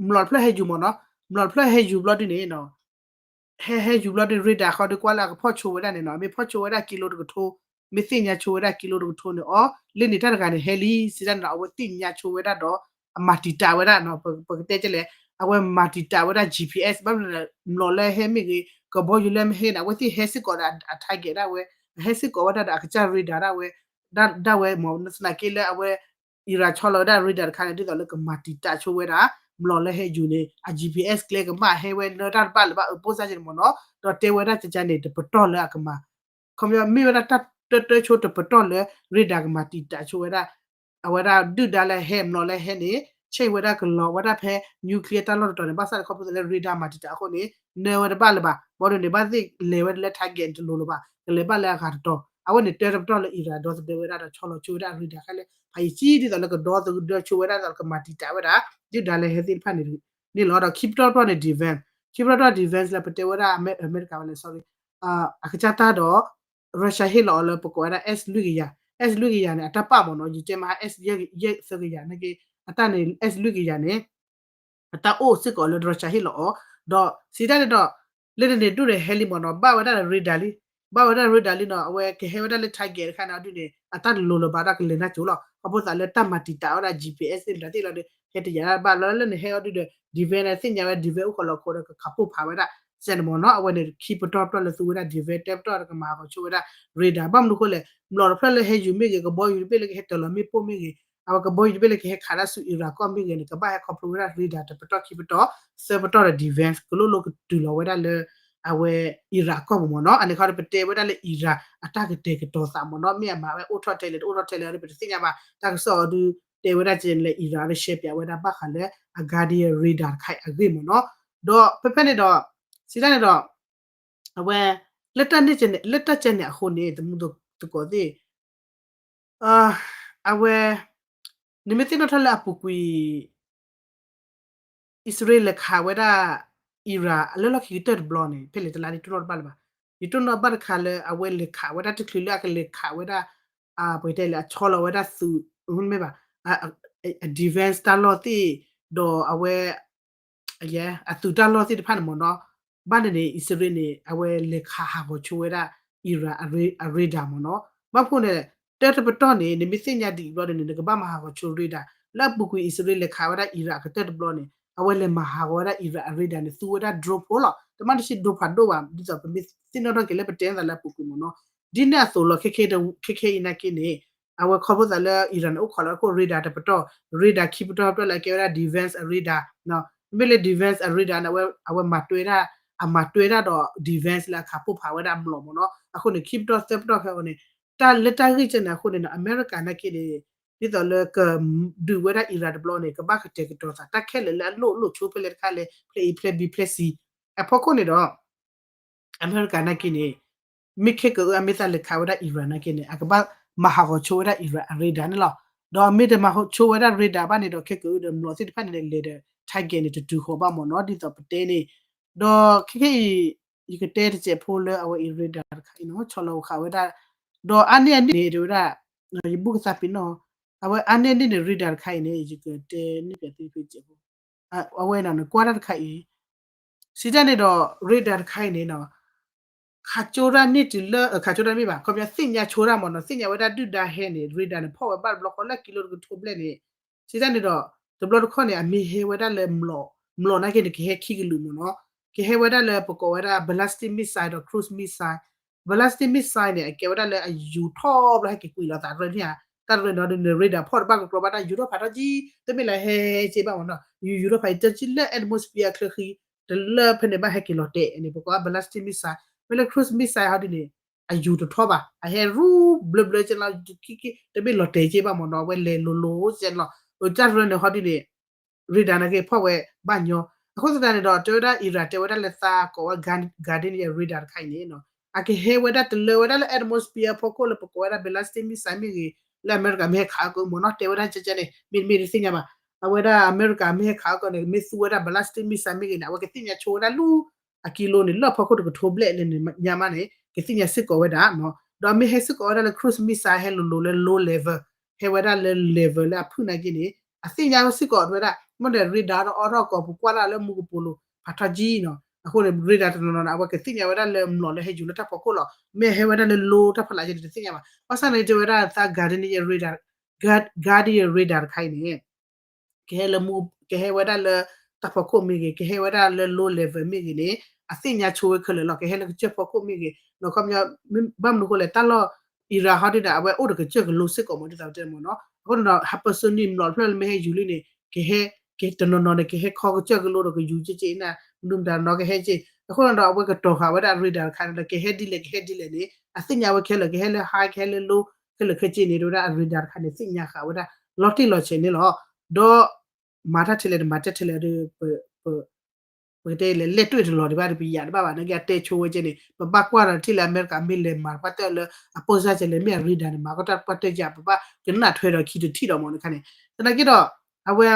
မျိာ်တဖျၢၣ်ဟဲယူၤမ့ၢ်နီၤ, မျိာ်တဖျၢၣ်ဟဲယူၤဘျီဒ်န့ၣ်နီၤ ဟဲဟဲယူၤဘျီဒ် radar ဃီဒ်ကွၢ်လၢအကဖီၣ်ဆိဝဲဒၣ်န့ၣ်နီၤ, မ့ၢ်ဖီၣ်ဆိဝဲဒၣ်ကံလိတကထိ, မ့ၢ်သ့ၣ်ညါဆိဝဲဒၣ်ကံလိတကထိန့ၣ် အီၤ လၢန့ၣ်တၢ်တဂၤန့ၣ်ဟဲလံ စံးတၢ်န့ၣ်ဒီး အဝဲသ့ၣ်ညါဆိဝဲဒၣ်ဒီး အမၤတံာ်တာ်ဝဲဒၣ်နီၤ, ပကတဲကလဲၣ် အဝဲမၤတံာ်တာ်ဝဲဒၣ် GPS ဘၣ်မနုၤလဲၣ် မျိာ်လၢဟဲမ့ၢ်ဂ့ၤ, ကဘီယူၤလၢမ့ၢ်ဟဲန့ၣ် အဝဲသ့ၣ်ဟဲစ့ၢ်ကီးဒီးအ target ဒၣ်ဝဲ, အဟဲစ့ၢ်ကီးဝဲဒၣ်ဒီးအကစၢ် radar ဒၣ်ဝဲ, ဒၣ်ဝဲမ့ၢ် သနာ်က့လၢအဝဲ Iran ဆီလီၤဝဲဒၣ် radar တခါန့ၣ် ဒ်သိးလၢကမၤတံာ်တာ်ဆိဝဲဒၣ် မျိာ်လၢဟဲယူၤန့ၣ် အ GPS ကျဲကဘၣ်ဟဲဝဲလၢတၢ်တဘၣ်လၢၤဘၣ်အၢ ပိၢ်စၢ်ကဲန့ၣ်မ့ၢ်နီၤ, ဒီးတဲဝဲဒၣ်ကကန့ၣ် တပတီၢ်လၢအကမၤ, ခီပညီမ့ၢ်ဝဲဒၣ်တၢ်တၢတၢဆိတပတီၢ်လၢ radar ကမၤတံာ်တာ်ဆိဝဲဒၣ် အဝဲဒၣ်ဒုၣ်ဒါလၢဟဲ မျိာ်လၢဟဲန့ၣ် ဆဲးဝဲဒၣ်ကလီၤဝဲဒၣ်ဖဲ nuclear တၢ်လီၢ်တတီၤန့ၣ် ဘၣ်ဆၣ်ဒီးခီဖျိလၢ radar မၤတံာ်တာ်အဃိန့ၣ် နၢဝဲတဘၣ်လၢၤဘၣ်. ဘၣ်ဒိန့ၣ် ဘၣ်သ့ၣ်လဲၤဝဲလၢ target န့ၣ် တလိၤလၢၤဘၣ်, ကလဲၤဘၣ်လၢအဂၤတတီၤ. အဝဲန့ၣ် တၢတပတီၢ်လၢ Iran ဒီသဒၢဝဲဒၣ်ဒီးဆီလီၤဆိဝဲဒၣ် radar ခဲလၢာ် ဖးယံာ်ကံ ဒ်သိးလၢကဒီသဒၢဆိဝဲဒၣ်ဒီးကမၤတံာ်တာ်ဝဲဒၣ် ဒုၣ်ဒါလဲၤဟဲသ့ၣ်တဖၣ်န့ၣ်န့ၣ်လီၤ. ဒီးခံပတီၢ်တပတီၢ်န့ၣ် defense, ခံပတီၢ်တပတီၢ် defense လၢပတဲဝဲဒၣ် အမဲရကၤဝဲလဲၣ် sorry အကစၢ်တၢ်ဒီး Russia ဟ့ၣ်လီၤအီၤလ၁ၤ ပကိးဝဲဒၣ် S လွံၢ်ကယၤ, S လွံၢ်ကယၤန့ၣ် အတၢ်ပာ်မ့ၢ်နီၤ, ယတဲမး S ယဲၢ်သၢကယၤန့ၣ်က့ အတၢ်န့ၣ် S လွံၢ်ကယၤန့ၣ် အတၢ်အိၣ်စ့ၢ်ကီးလၢ Russia ဟ့ၣ်လီၤအီၤ, ဒီးစံးတၢ်န့ၣ်ဒီး လၢန့ၣ်န့ၣ် ဒိၣ်န့ၣ်ဟဲလံမ့ၢ်နီၤ, ဘၣ်ဝဲဒၣ်လၢ radar လံ, ဘၣ်ဝဲဒၣ် radar လံနီၤ, အဝဲကဟဲဝဲဒၣ်လၢ target တခါန့ၣ်ဒုးန့ၣ် အတၢ်တလိၤလၢၤဘၣ်ဒီးကလဲၤနၢ်ကၠိလီၤ. ခီဖျိသးလၢတၢ်မၤတံာ်တာ်ဝဲဒၣ် GPS သ့ၣ်တဖၣ်သ့ၣ်လီၤဒီး ဟဲတယာ်ဒၣ်ဘၣ်လီၤ. လၢန့ၣ်ဟဲအီၤဒုးဒီး defense န့ၣ် သ့ၣ်ညါဝဲ defense အိၣ်ခိးလီၤခိးဒီးကခးပိၢ်ဖးဝဲဒၣ် စဲန့ၣ်မ့ၢ်နီၤ. အဝဲန့ၣ် ခံပတီၢ်ပတီၢ်လၢသူဝဲဒၣ် defense တၢပတီၢ်ဒီးကမၤဟးဂီၤဆိဝဲဒၣ် radar ဘၣ်မနုၤအဃိလဲၣ်, မျိာ်တဖျၢၣ်လၢဟဲယူၤမ့ၢ်ဂ့ၤ, ကဘီယူၤတဘ့ၣ်လၢကဟဲတၢၤလီၤမ့ၣ်ပိၢ်မ့ၢ်ဂ့ၤ, အဝဲကဘီယူၤတဘ့ၣ်လၢကဟဲခးဒၣ်ဆူ Iran ကီၢ်မ့ၢ်ဂ့ၤန့ၣ် ကဘၣ်ဟဲခီဖျိဝဲဒၣ် radar တပတီၢ်ခံပတီၢ်, သၢပတီၢ်ဒီး defense ကလိၣ်လိၣ်ကတုၤလီၤဝဲဒၣ်လၢ အဝဲ Iran အကီၢ်ပူၤမ့ၢ်နီၤ. အန့ၣ်ခီဒီးပတဲဝဲဒၣ်လၢ Iran အတၢ်ကတဲာ်ကတီၤသးမ့ၢ်နီၤ, မ့ၢ်အမၤဝဲအိၣ်ထီၣ်ထဲလဲၣ် တအိၣ်ထီၣ်ထဲလဲၣ်ဒီး ပတသ့ၣ်ညါဘၣ်. တၢ်ကစီၣ်အီၤဒုး တဲဝဲဒၣ်ကဲန့ၣ်လၢ Iran ဒီး share ပၠးဝဲဒၣ်ဘၣ်ဃးလၢ အ Guardian radar တခါအံၤအဂ့ၢ်မ့ၢ်နီၤ. ဒီးဖဲဖဲန့ၣ်ဒီး စံးတၢ်န့ၣ်ဒီး အဝဲ လၢတၢ်န့ၣ် လၢတၢ်ကဲန့ၣ်အဃိန့ၣ် တမူတကိးသ့ၣ် အဝဲ နမ့ၢ်သ့ၣ်နီၣ်ထီၣ်လၢအပူၤကွံာ် အံၣ်စရ့လးလဲၤခးဝဲဒၣ် Iran အလၢလီၢ်ခံကတၢၢ်တဘျီန့ၣ် ဖဲလဲၣ်တလါဒ်တိၢ်နီၣ်တဘၣ်လၢၤဘၣ်. ယတိၢ်နီၣ်ဘၣ်တခါလၢအဝဲလဲၤခးဝဲဒၣ်တချုးလၢအကလဲၤခးဝဲဒၣ် ပတဲလဲၣ် အဆီလီၤဝဲဒၣ်သုး မ့ၢ်ဘၣ် အ defense တၢ်လီၢ်သ့ၣ် ဒီးအဝဲ အသုးတၢ်လီၢ်သ့ၣ်တဖၣ်န့ၣ်မ့ၢ်နီၤ, ဘၣ်န့ၣ်န့ၣ် အံၣ်စရ့လးန့ၣ် အဝဲလဲၤခးဟးဂီၤဆိဝဲဒၣ် Iran အ radar မ့ၢ်နီၤ. ဘၣ်ဖဲန့ၣ် တၢတပတီၢ်န့ၣ် နမ့ၢ်သ့ၣ်ညါဒ်အံၤဘျီန့ၣ် နကဘၣ်မၤဟးဂီၤဆိ radar လၢအပူၤကွံာ် အံၣ်စရ့လးလဲၤခးဝဲဒၣ် Iran အကတၢၢ်တဘျီန့ၣ် အဝဲလဲၤမၤဟးဂီၤဝဲဒၣ် Iran အ radar န့ၣ် သူဝဲဒၣ် drone ဖိလီၤ. တမ့ၢ်တဆံး drone ဖးဒိၣ်ဘၣ် ဒ်သိးပမ့ၢ်သ့ၣ်နီၣ်ထီၣ်က့ၤလၢပတဲသးလၢအပူၤကွံာ်မ့ၢ်နီၤ. ဒ်န့ၣ်အသိးလီၤ ခဲခဲအံၤနာ်က့န့ၣ် အဝဲခီဖျိသးလၢ Iran န့ၣ် အိၣ်ခိးလီၤအခိၣ် radar တပတီၢ် radar ခံပတီၢ်ပတီၢ်လၢအကဲဝဲဒၣ် defense အ radar မ့မ့ၢ်လၢ defense အ radar န့ၣ် အဝဲမၤတွဲဒၣ် အမၤတွဲဒၣ်ဒီး defense လၢအခးပိၢ်ဖးဝဲဒၣ်မျိာ်မ့ၢ်နီၤ. အဃိန့ၣ် ခံပတီၢ်သၢပတီၢ်ခဲအံၤန့ၣ် တၢ်လၢတၢ်ဂ့ၢ်ကဲန့ၣ်အဃိန့ၣ်နီၤ အမဲရကၤနာ်က့န့ၣ် ဒ်သိးလၢကဒုးဝဲဒၣ် Iran တဘျီန့ၣ် ကဘၣ်ကတဲာ်ကတီၤသး တၢ်ခဲလၢာ်လၢအလိၣ်လိၣ်ဆိဖဲလဲၣ်တခါလဲၣ် ဖဲအံၤဖဲဘံဖဲစံ အဖီခိၣ်န့ၣ်ဒီး အမဲရကၤနာ်က့န့ၣ် မ့ၢ်ခဲကအု အမ့ၢ်သးလဲၤခးဝဲဒၣ် Iran နာ်က့န့ၣ် အကဘၣ်မၤဟးဂီၤဆိဝဲဒၣ် Iran အ radar န့ၣ်လီၤ. ဒီးမ့ၢ်တမၤဆိဝဲဒၣ် radar ဘၣ်န့ၣ်ဒီး ခဲကအုဒီးမျိာ်သ့ၣ်တဖၣ်န့ၣ်လဲၤဒီး target န့ၣ် တတုၤဃီၤဘၣ်မ့ၢ်နီၤ ဒ်သိးပတဲန့ၣ်. ဒီးခဲခဲအံၤ ယကတဲတစဲးဖိလၢအဝဲအံၤ radar တခါအံၤနီၤ ဆီလီၤခးဝဲဒၣ် ဒီးအါန့ၢ်အန့ၣ်န့ၣ် တဲဝဲဒၣ် ယဘူၣ်ကသးပ့ၤနီၣ် အဝဲအါန့ၢ်န့ၣ်န့ၣ် radar တခါအံၤန့ၣ် ယကတဲန့ၢ်က့ၤသုဖဲစဲးဖိ အဝဲန့ၣ်နကွၢ်တၢ်တခါအံၤ စံးတၢ်န့ၣ်ဒီး radar တခါအံၤန့ၣ်နီၤ ခးကၠိတၢ်န့ၣ်တုၤလၢ ခးကၠိတၢ်မ့ၢ်ဘၣ် ခီပညီသ့ၣ်ညါဆိတၢ်မ့ၢ်နီၤ သ့ၣ်ညါဝဲဒၣ်ဒုၣ်ဒါဟဲန့ၣ် radar န့ၣ် ဖီၣ်ဝဲဘၣ်တဘျီဃီလၢကံလိတကထိဘျဲၣ်န့ၣ် စံးတၢ်န့ၣ်ဒီး တဘျီတခီၣ်န့ၣ် အမ့ၢ်ဟဲဝဲဒၣ်လၢမျိာ် မျိာ်နာ်က့န့ၣ် ကဟဲခံကလုာ်မ့ၢ်နီၤ ကဟဲဝဲဒၣ်လၢပကိးဝဲဒၣ် ballistic missile ဒီး cruise missile ballistic missile န့ၣ် အကဲဝဲဒၣ်လၢအယူၤထီၣ်ဘျီဟဲက့ၤကွံာ်လီၤသးရၢန့ၣ်ဧါ တၢ်ရၢန့ၣ်ဒီး radar ဖီၣ်တဘၣ်ကကျီဘၣ်တၢ်ယူၤထီၣ်ဖးထီၣ်ကံ တမ့ၢ်လၢဟဲက့ဘၣ်မ့ၢ်နီၤ ယူၤယူၤထီၣ်ဖးကံတၢ်ကံလၢ atmosphere အချၢဃံ တလၢဖဲန့ၣ်ဘၣ်ဟဲက့ၤလီၤတဲာ်န့ၣ် ပကိးဝဲ ballistic missile မ့ၢ်လၢ cruise missile ဟီဒ်န့ၣ် အယူၤတထီၣ်ဘၣ် အဟဲရူဘျၢဘျၢကဲလီၤ တမ့ၢ်လီၤတဲာ်က့ဘၣ်မ့ၢ်နီၤ အဝဲလဲၤလိၤလိၤကဲလီၤ တၢ်ရၢန့ၣ်ဟီဒ်န့ၣ် radar နာ်က့ဖီၣ်ဝဲဘၣ်ညီ အဃိသတးန့ၣ်ဒီး တဲဝဲဒၣ် Iran တဲဝဲဒၣ်လၢသးကိးဝဲ Guardian radar တခါအံၤန့ၣ် အကဟဲဝဲဒၣ်တလၢဝဲဒၣ်လၢ atmosphere အဖီခိၣ်လၢပကိးဝဲဒၣ် ballistic missile မ့ၢ်ဂ့ၤ လၢအမဲရကၤမ့ၢ်ဟဲခးအကမ့ၢ်နီၤ တဲဝဲဒၣ်ကဲကဲန့ၣ် မ့တမ့ၢ်တသ့ၣ်ညါဘၣ် အဝဲဒၣ်အမဲရကၤမ့ၢ်ဟဲခးအကန့ၣ် မ့ၢ်သူဝဲဒၣ် ballistic missile မ့ၢ်ဂ့ၤန့ၣ် အဝဲကသ့ၣ်ညါဆိဝဲဒၣ်လၢ အကံလိန့ၣ် လၢအဖီခိၣ်တကထိဘျဲၣ်လၢညါမးန့ၣ် ကသ့ၣ်ညါစ့ၢ်ကီးဝဲဒၣ် ဒီးမ့ၢ်ဟဲစ့ၢ်ကီးဝဲဒၣ်လၢ cruise missile ဟဲလိၤလိၤလၢ low level ဟဲဝဲဒၣ်လၢ level လၢအဖုၣ်နာ်က့န့ၣ် အသ့ၣ်ညါဝဲစ့ၢ်ကီးဝဲဒၣ် မ့ၢ်ဒီး radar ဒီးအိးထီၣ်ကီး ပကွၢ်ဒၣ်လၢမူကပိာ်လိၤ ဖးထီၣ်ကံနီၤ အဃိန့ၣ် radar တနီၤနီၤန့ၣ် အဝဲကသ့ၣ်ညါဝဲဒၣ်လၢမျိာ်လၢဟဲယူၤလၢတၢ်ဖီခိၣ်လီၤ မ့ၢ်ဟဲဝဲဒၣ်လၢ low တၢ်ဖီလာ်က့န့ၣ် တသ့ၣ်ညါဘၣ် ဘၣ်ဆၣ်န့ၣ် တဲဝဲဒၣ်သး Guardian radar Guardian radar တခါအံၤန့ၣ် ကဟဲလၢမူ ကဟဲဝဲဒၣ်လၢတၢ်ဖီခိၣ်မ့ၢ်ဂ့ၤ ကဟဲဝဲဒၣ်လၢ low level မ့ၢ်ဂ့ၤန့ၣ် အသ့ၣ်ညါဆိဝဲခဲလၢာ်လီၤ ကဟဲလၢကစၢၢ်ဖီခိၣ်မ့ၢ်ဂ့ၤ နီၢ်ခီပညီ ဘၣ်မနုၤအဃိလဲၣ် တၢ်လီၢ် Iran ဟီဒ်န့ၣ် အဝဲအိၣ်ဒီးကစၢၢ်ကလိစ့ၢ်ကီးမ့ၢ်ဒ်သိးပတဲမ့ၢ်နီၤ အဃိန့ၣ်ဒီး hypersonic မျိာ်တဖျၢၣ်လၢမ့ၢ်ဟဲယူၤလံန့ၣ် ကဟဲ ကတနီၤနီၤန့ၣ် ကဟဲခီကစၢၢ်ကလိဒီးကယူၤက့က့နၤ မနုၤမတၤနီၤကဟဲက့ အဃိန့ၣ်ဒီး အဝဲကတီၤဃာ်ဝဲဒၣ် radar တခါန့ၣ်ဒီး ကဟဲဒ်လဲၣ်ကဟဲဒ်လဲၣ်န့ၣ် အသ့ၣ်ညါဝဲခဲလၢာ် ကဟဲလၢ high ကဟဲလၢ low ခဲလၢာ်ခဲဆ့န့ၣ် တဲဝဲဒၣ်အ radar တခါန့ၣ် သ့ၣ်ညါဃာ်ဝဲဒၣ် လီၤတံၢ်လီၤဆဲးန့ၣ်လီၤ ဒီး မၤတၢ်ထဲလဲၣ်တမၤတၢ်ထဲလဲၣ်ဒီး ပ ပ ပကတဲလဲၤလဲၢ်တွံၢ်တလီၤဒံးဘၣ်ဒီး ပယၤတဘၣ်ဘၣ် နာ်က့အတဲဆိဝဲကဲန့ၣ် ပဘၣ်ကွၢ်ဒီးထံၣ်လၢအမဲရကၤမ့ၢ်လဲၤမၤတပှၢ်တၢၢ်လၢ အပိၢ်စၢ်ကဲလဲၣ် မ့ၢ်အရ့ဒၣ်န့ၣ် မၤကီၢ်တၢ်တပှၢ်တၢၢ်ယၤ ပဘၣ်ကနၣ်ထွဲဒီးခံတထံၣ်ဒီးမ့ၢ်နခါန့ၣ် သနာ်က့ဒီး အဝဲ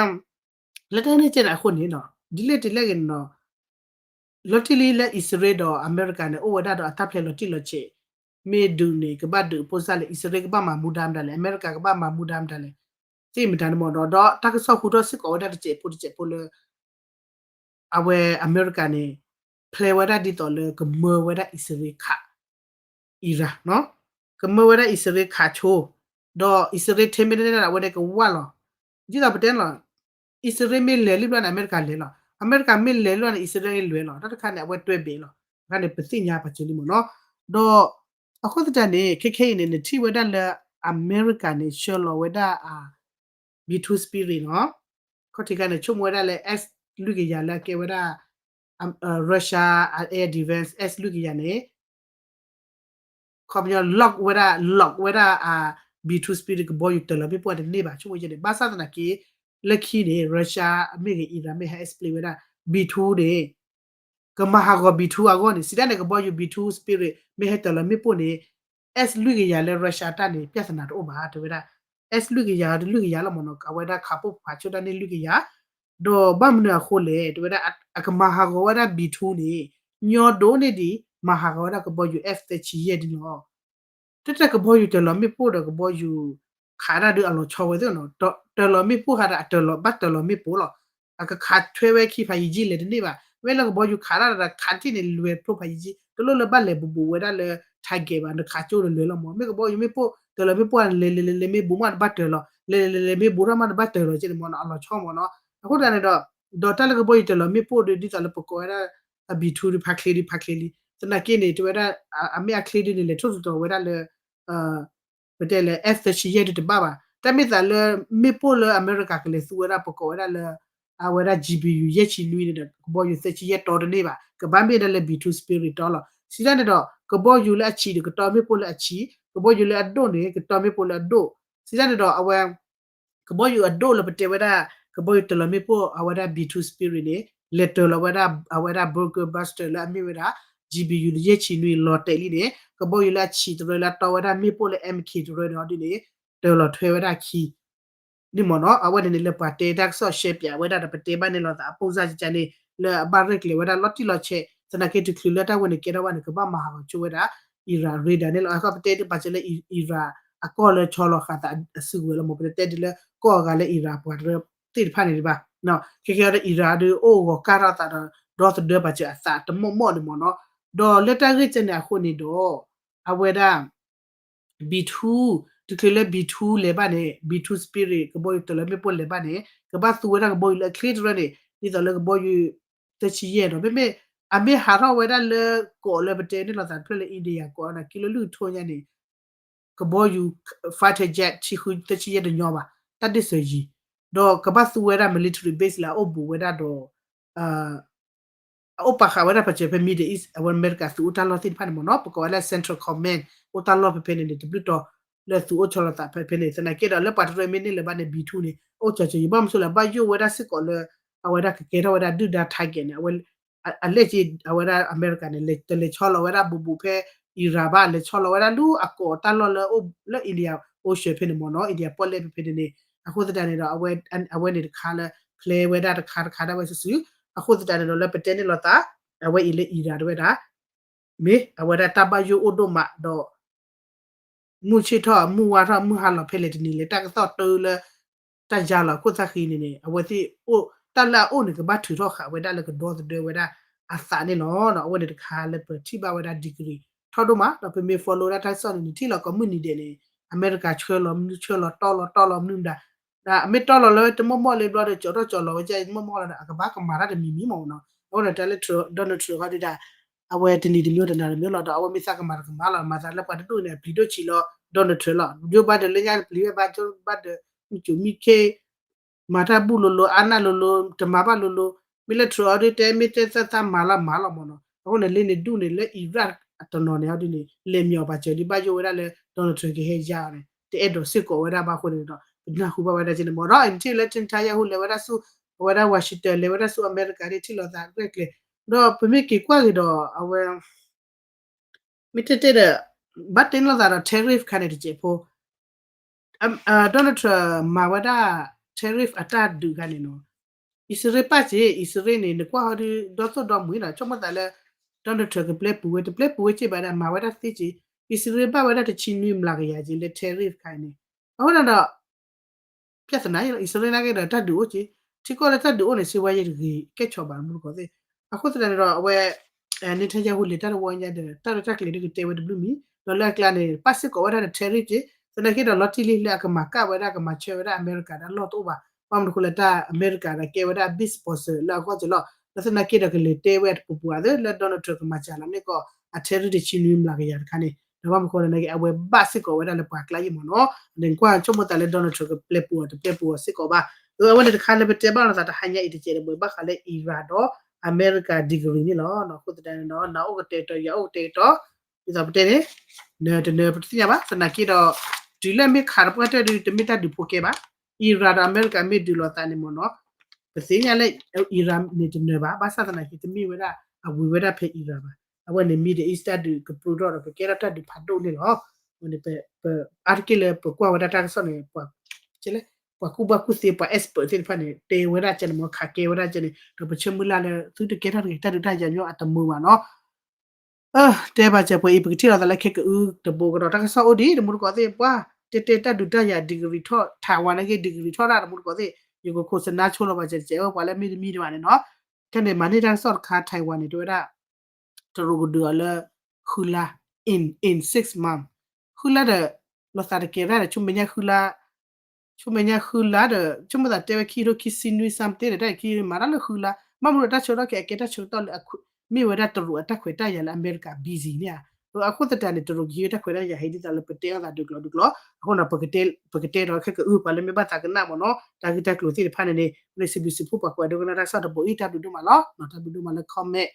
လၢတၢ်န့ၣ်ကဲန့ၣ်အဃိန့ၣ် ဒ်လဲၣ်ဒ်လဲၣ်ဂ့ၤန့ၣ်ဒီး လီၤတံၢ်လံလၢအံၣ်စရ့လးဒီးအမဲရကၤန့ၣ် အိၣ်ဝဲဒၣ်ဒီးအတၢ်ဖျဲးလီၤတံၢ်လီၤဆဲး မ့ၢ်ဒုးန့ၣ် ကဘၣ်ဒုးအပိၢ်စၢ်လဲၣ် အံၣ်စရ့လးကဘၣ်မၤမူဒါမတၤလဲၣ် အမဲရကၤကဘၣ်မၤမူဒါမတၤလဲၣ် သ့ၣ်မတၤန့ၣ်မ့ၢ်ဒီး ဒီးတၢ်ကစီၣ်ဟူထီၣ်စ့ၢ်ကီးဝဲဒၣ်တစဲးဖိတစဲးဖိလၢ အဝဲအမဲရကၤန့ၣ် ဖျဲးဝဲဒၣ်ဒ်သိးလၢကမၢဝဲဒၣ်အံၣ်စရ့လးခး အံရၣ် ကမၢဝဲဒၣ်အံၣ်စရ့လးခးဆိ ဒီးအံၣ်စရ့လးထဲမ့ၢ်တန့ၢ် အဝဲန့ၣ်ကဝၢ်လီၤ. ဒ်သိးပတဲန့ၣ်လီၤ အံၣ်စရ့လးမ့ၢ်လဲၤလံဘျီန့ၣ် အမဲရကၤလဲၤလီၤ အမဲရကၤမ့ၢ်လဲၤလံဘျီန့ၣ် အံၣ်စရ့လးလဲၤလီၤ တၢ်တခါန့ၣ် အဝဲတွဲဘ့ၣ်လီၤ တခါန့ၣ် ပသ့ၣ်ညါပာ်စၢၤလံမ့ၢ်နီၤ ဒီး အဃိသတးန့ၣ် ခဲခဲအံၤန့ၣ် နထံၣ်ဝဲဒၣ်လၢအမဲရကၤန့ၣ် ဆှၢလီၤဝဲဒၣ် B two Spirit နီၤ ခီၣ်ထံးခါန့ၣ် ဆိကမိၣ်ဝဲဒၣ်လၢ S လွံၢ်ကယၤလၢအကဲဝဲဒၣ် Russia air defense S လွံၢ်ကယၤန့ၣ် ခီပညီ lock ဝဲဒၣ် lock ဝဲဒၣ် B two Spirit ကဘီယူၤတၢၤလီၤမ့ၣ်ပိၢ်တန့ၢ်ဘၣ် ဆိကမိၣ်ကဲန့ၣ် ဘၣ်ဆၣ်သနာ်က့ လၢခံန့ၣ် Russia မ့ၢ်ဂ့ၤ Iran မ့ၢ်ဟဲ explain ဝဲဒၣ် B two န့ၣ် ကမၤဟးဂီၤ B two အဂီၢ်န့ၣ် စံးဒ်န့ၣ် ကဘီယူၤ B two Spirit မ့ၢ်ဟဲတၢၤလီၤမ့ၣ်ပိၢ်န့ၣ် S လွံၢ်ကယၤလၢ Russia တၢ်န့ၣ် ပြဿနာတအိၣ်ဘၣ် တဲဝဲဒၣ် S လွံၢ်ကယၤဒီးလွံၢ်ကယၤလီၤမ့ၢ်နီၤ အဝဲဒၣ်ခးပိၢ်ဖးဆိတၢ်န့ၣ်လွံၢ်ကယၤ ဒီးဘၣ်မနုၤအဃိလဲၣ် တဲဝဲဒၣ် အကမၤဟးဂီၤဝဲဒၣ် B two န့ၣ် ညီဒိၣ်န့ၢ်ဒံး မၤဟးဂီၤဝဲဒၣ်ကဘီယူၤ F thirty-seven ဒ်န့ၣ်လီၤ တၢ်တၢ်ကဘီယူၤတၢၤလီၤမ့ၣ်ပိၢ်ဒီးကဘီယူၤ ခးတၢ်ဒုးအလီၤဆီဝဲသ့ၣ်နီၤ တၢၤလီၤမ့ၣ်ပိၢ်ခါဒီးအတၢၤလီၤ ဘၣ်တၢၤလီၤမ့ၣ်ပိၢ်လီၤ အကခးထွဲဝဲခံဖးယံာ်ယံာ်လဲၣ်တန့ၢ်ဘၣ် မ့ၢ်လၢကဘီယူၤခးတၢ်ဒီးခးတံၢ်န့ၣ် လဲၤဖျိဖးယံာ်ယံာ် တလိၣ်လၢဘၣ်လဲၤဘူးဘူးဝဲဒၣ်လၢ target ဘၣ် နခးကၠိဒီးလဲၤလီၤမ့ၢ် မ့ၢ်ကဘီယူၤမ့ၣ်ပိၢ် တၢၤလီၤမ့ၣ်ပိၢ် လဲၤလဲၤလဲၤလဲၤမ့ၢ်ဘူးမးတဘၣ်တၢၤလီၤ လဲၤလဲၤလဲၤလဲၤမ့ၢ်ဘူးထီၣ်မးတဘၣ်တၢၤလီၤ ကဲန့ၣ်မ့ၢ်နီၤ အလီၤဆီမ့ၢ်နီၤ အဃိသတးန့ၣ်ဒီး ဒီးတၢ်လၢကဘီယူၤတၢၤလီၤမ့ၣ်ပိၢ်ဒီး ဒ်သိးလၢပကိးဝဲဒၣ် အ B two ဒုးဖးချ့ဒုးဖးချ့လံ သနာ်က့န့ၣ် တဲဝဲဒၣ် အမ့ၢ်အချ့ဒုးန့ၣ် လဲၤထိၣ်သတြီၤဝဲဒၣ်လၢ ပတဲလၢ F thirty-seven ဒုးတဘၣ်ဘၣ် တၢ်မ့ၢ်သးလၢ မ့ၣ်ပိၢ်လၢအမဲရကၤကလဲၤသူဝဲဒၣ် ပကိးဝဲဒၣ်လၢ အဝဲဒၣ် G B U ယဲၢ်ဆံနွံန့ၣ်ဒီး ကဘီယူၤ thirty-seven တီတန့ၢ်ဘၣ် ကဘၣ်မ့ၢ်ဒၣ်လၢ B two Spirit တီလီၤ စံးဒ်န့ၣ်ဒီး ကဘီယူၤလၢအဆံးန့ၣ် ကတီၤမ့ၣ်ပိၢ်လၢအဆံး ကဘီယူၤလၢအဒိၣ်န့ၣ် ကတီၤမ့ၣ်ပိၢ်လၢအဒိၣ် စံးဒ်န့ၣ်ဒီး အဝဲ ကဘီယူၤအဒိၣ်လၢပတဲဝဲဒၣ် ကဘီယူၤတၢၤလီၤမ့ၣ်ပိၢ် အဝဲဒၣ် B two Spirit န့ၣ် လဲၤတၢၤလီၤဝဲဒၣ် အဝဲဒၣ် bunker buster လၢအမ့ၢ်ဝဲဒၣ် G B U ယဲၢ်ဆံနွံလီၤတဲာ်လံန့ၣ် ကဘီယူၤလၢအဆံးတရၢလၢအတီဝဲဒၣ်မ့ၣ်ပိၢ်လၢ M K တရၢန့ၣ်အီၤဒ်န့ၣ် တၢၤလီၤထွဲဝဲဒၣ်ခံ န့ၣ်မ့ၢ်နီၤ အဝဲန့ၣ်န့ၣ်လၢပှၤတဲတၢ်ကစီၣ်ရှဲပၠးဝဲဒၣ်ဒီး ပတဲဘၣ်န့ၣ်လိာ်သးအပိၢ်စၢ်ကကန့ၣ် လၢအဘၣ်ရဲၣ်ကျဲၤဝဲဒၣ်လီၤတံၢ်လီၤဆဲး သနာ်က့တချုးလၢတၢ်ဝဲန့ၣ်ကဲထီၣ်ဘၣ်န့ၣ် ကဘၣ်မၤဟးဂီၤဆိဝဲဒၣ် Iran radar န့ၣ်လီၤ အခီပတဲဒ်ပာ်စၢၤလၢ Iran အကီၢ်လၢဆီလီၤဃာ်သးအစုကဝဲၤလီၤမ့ၢ် ပတတဲဒ်လၢကီၢ်အဂၤလၢ Iran ပှၤတရၢသ့ၣ်တဖၣ်န့ၣ်ဒံးဘၣ် ခဲကဲဒီး Iran ဒုးအိၣ်ဂီၤကၢ်ထီၣ်သးဒီး ဒီသဒၢပာ်စၢၤအသးတမီၢ်မီၢ်န့ၣ်မ့ၢ်နီၤ ဒီးလၢတၢ်ဂ့ၢ်ကဲန့ၣ်အဃိန့ၣ်ဒီး အဝဲဒၣ် B two တချုးလၢ B two လဲၤဘၣ်န့ၣ် B two Spirit ကဘီယူၤတၢၤလီၤမ့ၣ်ပိၢ်လဲၤဘၣ်န့ၣ် ကဘၣ်သူဝဲဒၣ်ကဘီယူၤလၢအချ့တရၢန့ၣ် ဒ်သိးလၢကဘီယူၤ သၢဆံယဲၢ်ဒီး မ့မ့ၢ် အမ့ၢ်ဟးထီၣ်ဝဲဒၣ်လၢကီးလၢပတဲန့ၣ်လိာ်သးတဖျၢၣ်လၢ India ကီးန့ၣ် ကံလိလၢကထိညါန့ၣ် ကဘီယူၤ fighter jet ဆံဃု သၢဆံယဲၢ်တညီဘၣ် တၢ်ဒ့ၣ်စၢၤယံၤ ဒီးကဘၣ်သူဝဲဒၣ် military base လၢအအိၣ်ဘူးဝဲဒၣ်ဒီး အအိၣ်ပာ်ဃာ်ဝဲဒၣ်ပှၤစၢၤဖဲ Middle East အဝဲအမဲရကၤသုးအိၣ်တၢ်လီၢ်သ့ၣ်တဖၣ်န့ၣ်မ့ၢ်နီၤ ပကိးဝဲလၢ Central Command အိၣ်တၢ်လီၢ်ဖဲဖဲန့ၣ်န့ၣ် တဘျုးတီၤ လၢသုးအိၣ်ဆီလီၤသးဖဲဖဲန့ၣ် သနာ်က့ဒီး လၢပှၤတရၢမ့ၢ်န့ၢ်လၢၤဘၣ်န့ၣ် B two န့ၣ် အိၣ်ကၠီၤကၠီၤယံၤ ဘၣ်မနုၤလဲၣ် ဘၣ်ယိၣ်ဝဲဒၣ်စ့ၢ်ကီးလၢ အဝဲဒၣ်ကကဲထီၣ်ဝဲဒၣ်ဒုၣ်ဒါ target န့ၣ် အဝဲ အလဲၣ်က့ အဝဲဒၣ်အမဲရကၤန့ၣ် တလဲၤဆီလီၤဝဲဒၣ်ဘူးဘူးဖဲ Iran ဘၣ် လဲၤဆီလီၤဝဲဒၣ်လၢအကီးတၢ်လီၢ်လၢ လၢ India Ocean ဖဲန့ၣ်မ့ၢ်နီၤ India ပီၣ်လဲၣ်ဖဲဖဲန့ၣ်န့ၣ် အဃိသတးန့ၣ်ဒီး အဝဲန့ၣ်တခါလၢ ဖျဲဝဲဒၣ်တခါတခါဒၣ်ဝဲစုာ်စုာ် အဃိသတးန့ၣ်ဒီး လၢပတဲန့ၣ်လိာ်သး အဝဲအံၤလၢ Iran တဝဲဒၣ် မ့ၢ်အဝဲဒၣ်တၢ်ဘၣ်ယိၣ်အိၣ်ဒိၣ်မးဒီး မုၢ်ဆ့ၣ်ထီၣ် မုၢ်ဝါထီၣ် မုၢ်ဟါလီၤဖဲလဲၣ်တနံၤလဲၣ် တၢ်ကသီၣ်တၢလၢ တၢ်ယါလီၤအခိၣ်သၣ်ဃံန့ၣ်န့ၣ် အဝဲသ့ၣ်အိၣ် တၢ်လၢအအိၣ်န့ၣ် ကဘၣ်ထုးထီၣ်ဃာ်ဝဲဒၣ်လၢကဒီသဒၢဝဲဒၣ်အသးန့ၣ်လီၤ. အဝဲန့ၣ်တခါလၢပထံၣ်ဘၣ်ဝဲဒၣ် degree ထီၣ်ဒိၣ်မး ဒီးပမ့ၢ် follow ဒၣ်တၢ်ကစီၣ်န့ၣ် နထံၣ်လီၤကိးမုၢ်နံၤဒဲးန့ၣ် အမဲရကၤဆှၢလီၤမနုၤဆှၢလီၤတီလီၤတီလီၤမနုၤမတၤ အမ့ၢ်တီလီၤလၢတမီၢ်မီၢ်လၢဘျီဒီး ကၠီထီၣ်ကၠီလီၤဝဲကဲ မီၢ်မီၢ်လီၤဒီး အကဘၣ်ကမၤတၢ်တမံၤမံၤမ့ၢ်နီၤ အဃိန့ၣ် တၢ်လၢ Donald Trump ဃီဒုးဒၣ် အဝဲတနံၤတမံၤတနံၤတမံၤလီၤဒီး အဝဲမ့ၢ်သးကမၤတကမၤလီၤ မၤသးလၢပှၤတဒူၣ်န့ၣ် အပျံၤဒိၣ်ဆံးလီၤ Donald Trump လီၤ ယိၣ်ဘၣ်ဒီးလၢညါပျံၤဝဲဘၣ် ယိၣ်ဘၣ်ဒီး မုၢ်စူၤမံခ့ မၤတၢ်ဘူၣ်လိၤလိၤ အါနၢ်လိၤလိၤ တမၤဘၣ်လိၤလိၤ မ့ၢ်လၢ Trump အီၤဒုးတဲ မ့ၢ်တဲသၣ်သၣ်မၤလီၤမၤလီၤမ့ၢ်နီၤ အဃိန့ၣ် လၢန့ၣ်ဒူၣ်န့ၣ် လၢ Iran အတနီၤန့ၣ်အီၤဒုးန့ၣ် လဲၤမ့ၢ်အီၤပာ်စၢၤလံ ဘၣ်ယိၣ်ဝဲဒၣ်လၢ Donald Trump ကဟဲယါအီၤန့ၣ် တအဲၣ်ဒိးစ့ၢ်ကီးဝဲဒၣ်ဘၣ်အဃိန့ၣ်ဒီး ပနၢ်ဟူဘၣ်ဝဲဒၣ်ကဲန့ၣ်မ့ၢ်နီၤ အံၤနထံၣ်လၢ Netanyahu လဲၤဝဲဒၣ်ဆူ အဝဲဒၣ် Washington လဲၤဝဲဒၣ်ဆူအမဲရကၤန့ၣ် ထံၣ်လိာ်သးရဲၣ်ကျဲၤ, ဒီးပမ့ၢ်က့ၤကွၢ်က့ၤဒီး အဝဲ မ့ၢ်တဲတဲဒီး ဘၣ်တဲလိာ်သးဒီး tariff ခါန့ၣ်တစဲးဖိ Donald Trump မၤဝဲဒၣ် tariff အတၢ်ဒုးခါန့ၣ်နီၤ, အံၣ်စရ့လးပာ်စ့ၢ်, အံၣ်စရ့လးန့ၣ် နကွၢ်ဟီဒုး ဒီသိၣ်ဒီမှံၤနီၤ, ဆိကမိၣ်သးလၢ Donald Trump ကပျဲပူၤဝဲ တပျဲပူၤဝဲစ့ၢ်ဘၣ်ဒၣ် မၤဝဲဒၣ်သ့စ့ၢ်, အံၣ်စရ့လးဘၣ်ဝဲဒၣ်တဆံနွံမျးကယၤစ့ၢ်လၢ tariff ခါန့ၣ်, အဃိန့ၣ်ဒီး ပြဿနာ အံၣ်စရ့လးနာ်က့ဒီးတၢ်ဒုးအိၣ်က့ၤ, ထံကီၢ်လၢတၢ်ဒုးအိၣ်န့ၣ် စ့ဝါယဲတဂ့ၤကဲဆီဘၣ် တမူတကိးသ့ၣ်, အဃိသတးန့ၣ်ဒီး အဝဲ Netanyahu လဲၤတၢ်တဝီညါဒီး တၢ်ရဲၣ်တၢ်ကျဲၤဒုးကတဲဝဲတဘျုးမံၤ, ဒီးလၢအကျါန့ၣ် ပာ်စ့ၢ်ကီးဝဲဒၣ်ဒီး tariff က့ၤ, သနာ်က့ဒီးလီၤတံၢ်လံလၢအကမၤကၣ်ဝဲဒၣ် ကမၤဆၢဝဲဒၣ်အမဲရကၤဒၣ်လီၢ်တအိၣ်ဘၣ်, ဘၣ်မနုၤဃိလၢတၢ်အမဲရကၤဒီးကဲဝဲဒၣ် big sponsor လၢအဂီၢ်က့ၤလီၤ, ဒီးသနာ်က့ဒီးကလဲၤတဲဝဲအတပူၤပူၤအသိး လၢ Donald Trump ကမၤစှၤလီၤန့ၢ်ကီး အ tariff တဆံနွံမျးကယၤတခါန့ၣ်, ဒီးဘၣ်မနုၤဃိလၢနာ်က့ အဝဲဘၣ်စ့ၢ်ကီးဝဲဒၣ်လၢပှၤကျါယံၢ်မ့ၢ်နီၤ, နကွၢ်ဆိကမိၣ်သးလၢ Donald Trump ကပျဲပူၤအီၤတပျဲပူၤအီၤစ့ၢ်ကီးဘၣ်, အဝဲန့ၣ်တခါလၢပတဲဘၣ်လိာ်သးတဟါညါအံၤတကဲးဒီး ဘၣ်ဃးလၢ Iran ဒီးအမဲရကၤ degree န့ၣ်လီၤ, အဃိသတးန့ၣ်ဒီး နၤအိၣ်ကတဲာ်ကတီၤ ယၤအိၣ်ကတဲာ်ကတီၤ, ဒ်သိးပတဲန့ၣ် နတနၢၤပတသ့ၣ်ညါဘၣ်, သနာ်က့ဒီး တုၤလၢမ့ၢ်ခးတပှၢ်တၢၢ်ဒုး တမ့ၢ်တၢ်ဒုးဖိကဲဘၣ်, Iran ဒီးအမဲရကၤမ့ၢ်ဒုးလိာ်သးန့ၣ်မ့ၢ်နီၤ, ပသ့ၣ်ညါလၢ Iran န့ၣ်တနၢၤဘၣ်, ဘၣ်ဆၣ်သနာ်က့ တမ့ၢ်ဝဲဒၣ် အဝံၤဝဲဒၣ်ဖဲ Iran ဘၣ်, အဝဲန့ၣ် Middle East တၢ်ဒုးကပြုၢ်ထီၣ်ဒီး ကကဲထီၣ်တၢ်ဒုးဖးဒိၣ်န့ၣ်လီၤ, အဝဲန့ၣ် ပ အါတက့ၢ်လၢပကွၢ်ဝဲဒၣ်တၢ်ကစီၣ်န့ၣ် ပှၤကူၣ်ဘၣ်ကူၣ်သ့ ပှၤ expert သ့ၣ်တဖၣ်န့ၣ် တဲဝဲဒၣ်ကဲန့ၣ်မ့ၢ် ခးကဲဝဲဒၣ်ကဲန့ၣ် ဒီးပဆၢမုၢ်လၢ်လၢ သုတကဲထီၣ်တဂ့ၤ တၢ်ဒုးတၢ်ယၤညီအတမုာ်ဘၣ်နီၤ တဲဘၣ်စဲးပှၤအံၤ ပကထံၣ်လိာ်သးလၢခဲကအုတဘိကဒီး တၢ်ကစီၣ်အိၣ်ဒံး တမူတကိးသ့ၣ် ပှၤတဲတဲတၢ်ဒုးတၢ်ယၤ degree ထီၣ် Taiwan နာ်က့ degree ထီၣ်တၢ် တမူတကိးသ့ၣ် ယကခိးစနါဆိလီၤဘၣ်စဲး တစဲးဝဲပှၤလၢမ့ၢ်တမံၤတမံၤန့ၣ်နီၤ, ခဲန့ၣ် မၤန့ၢ်တၢ်ကစီၣ်တခါ Taiwan န့ၣ် တဲဝဲဒၣ် တရူးကဒုးအီၤလၢ ဃုလါ in in six month ဃုလါဒီး လိာ်သးတကဲၤတၢ်ဒီး ဆူမဲာ်ညါဃုလါ ဆူမဲာ်ညါဃုလါဒီး ဆိကမိၣ်သးတဲဝဲခံကထိခံဆံနွံ something န့ၣ် တၢ်ခံမၤတၢ်လၢဃုလါ ဘၣ်မနုၤဒီးတၢ်ဆၢကတီၢ်ခဲအံၤ အကဲတၢ်ဆၢကတီၢ်လၢ မ့ၢ်ဝဲဒၣ်တရူးအတၢ်ခွဲးတၢ်ယာ်လၢအမဲရကၤ busy န့ၣ်ဧါ, အဃိသတးန့ၣ် တရူးကဟံးဝဲတၢ်ခွဲးတၢ်ယာ်ဟဲဒ်သိးလၢပတဲအီၤသးဒုးကျိၤဒုးကျိၤ အဃိန့ၣ် ပကတဲဒီးခဲကအု ပှၤလၢမ့ၢ်ဘၣ်သးကနၣ်မ့ၢ်နီၤ တၢ်ဂ့ၢ်တၢ်ကျိၤသ့ၣ်တဖၣ်န့ၣ်န့ၣ် လၢစံးဘျုးစံးဖှိၣ်ပှၤကိးဂၤဒဲးကနၣ်တၢ်ကစီၣ်တဘိအံၤ တၢ်ဘျုးဒိၣ်မးလီၤ တၢ်ဘျုးဒိၣ်မးလၢ comment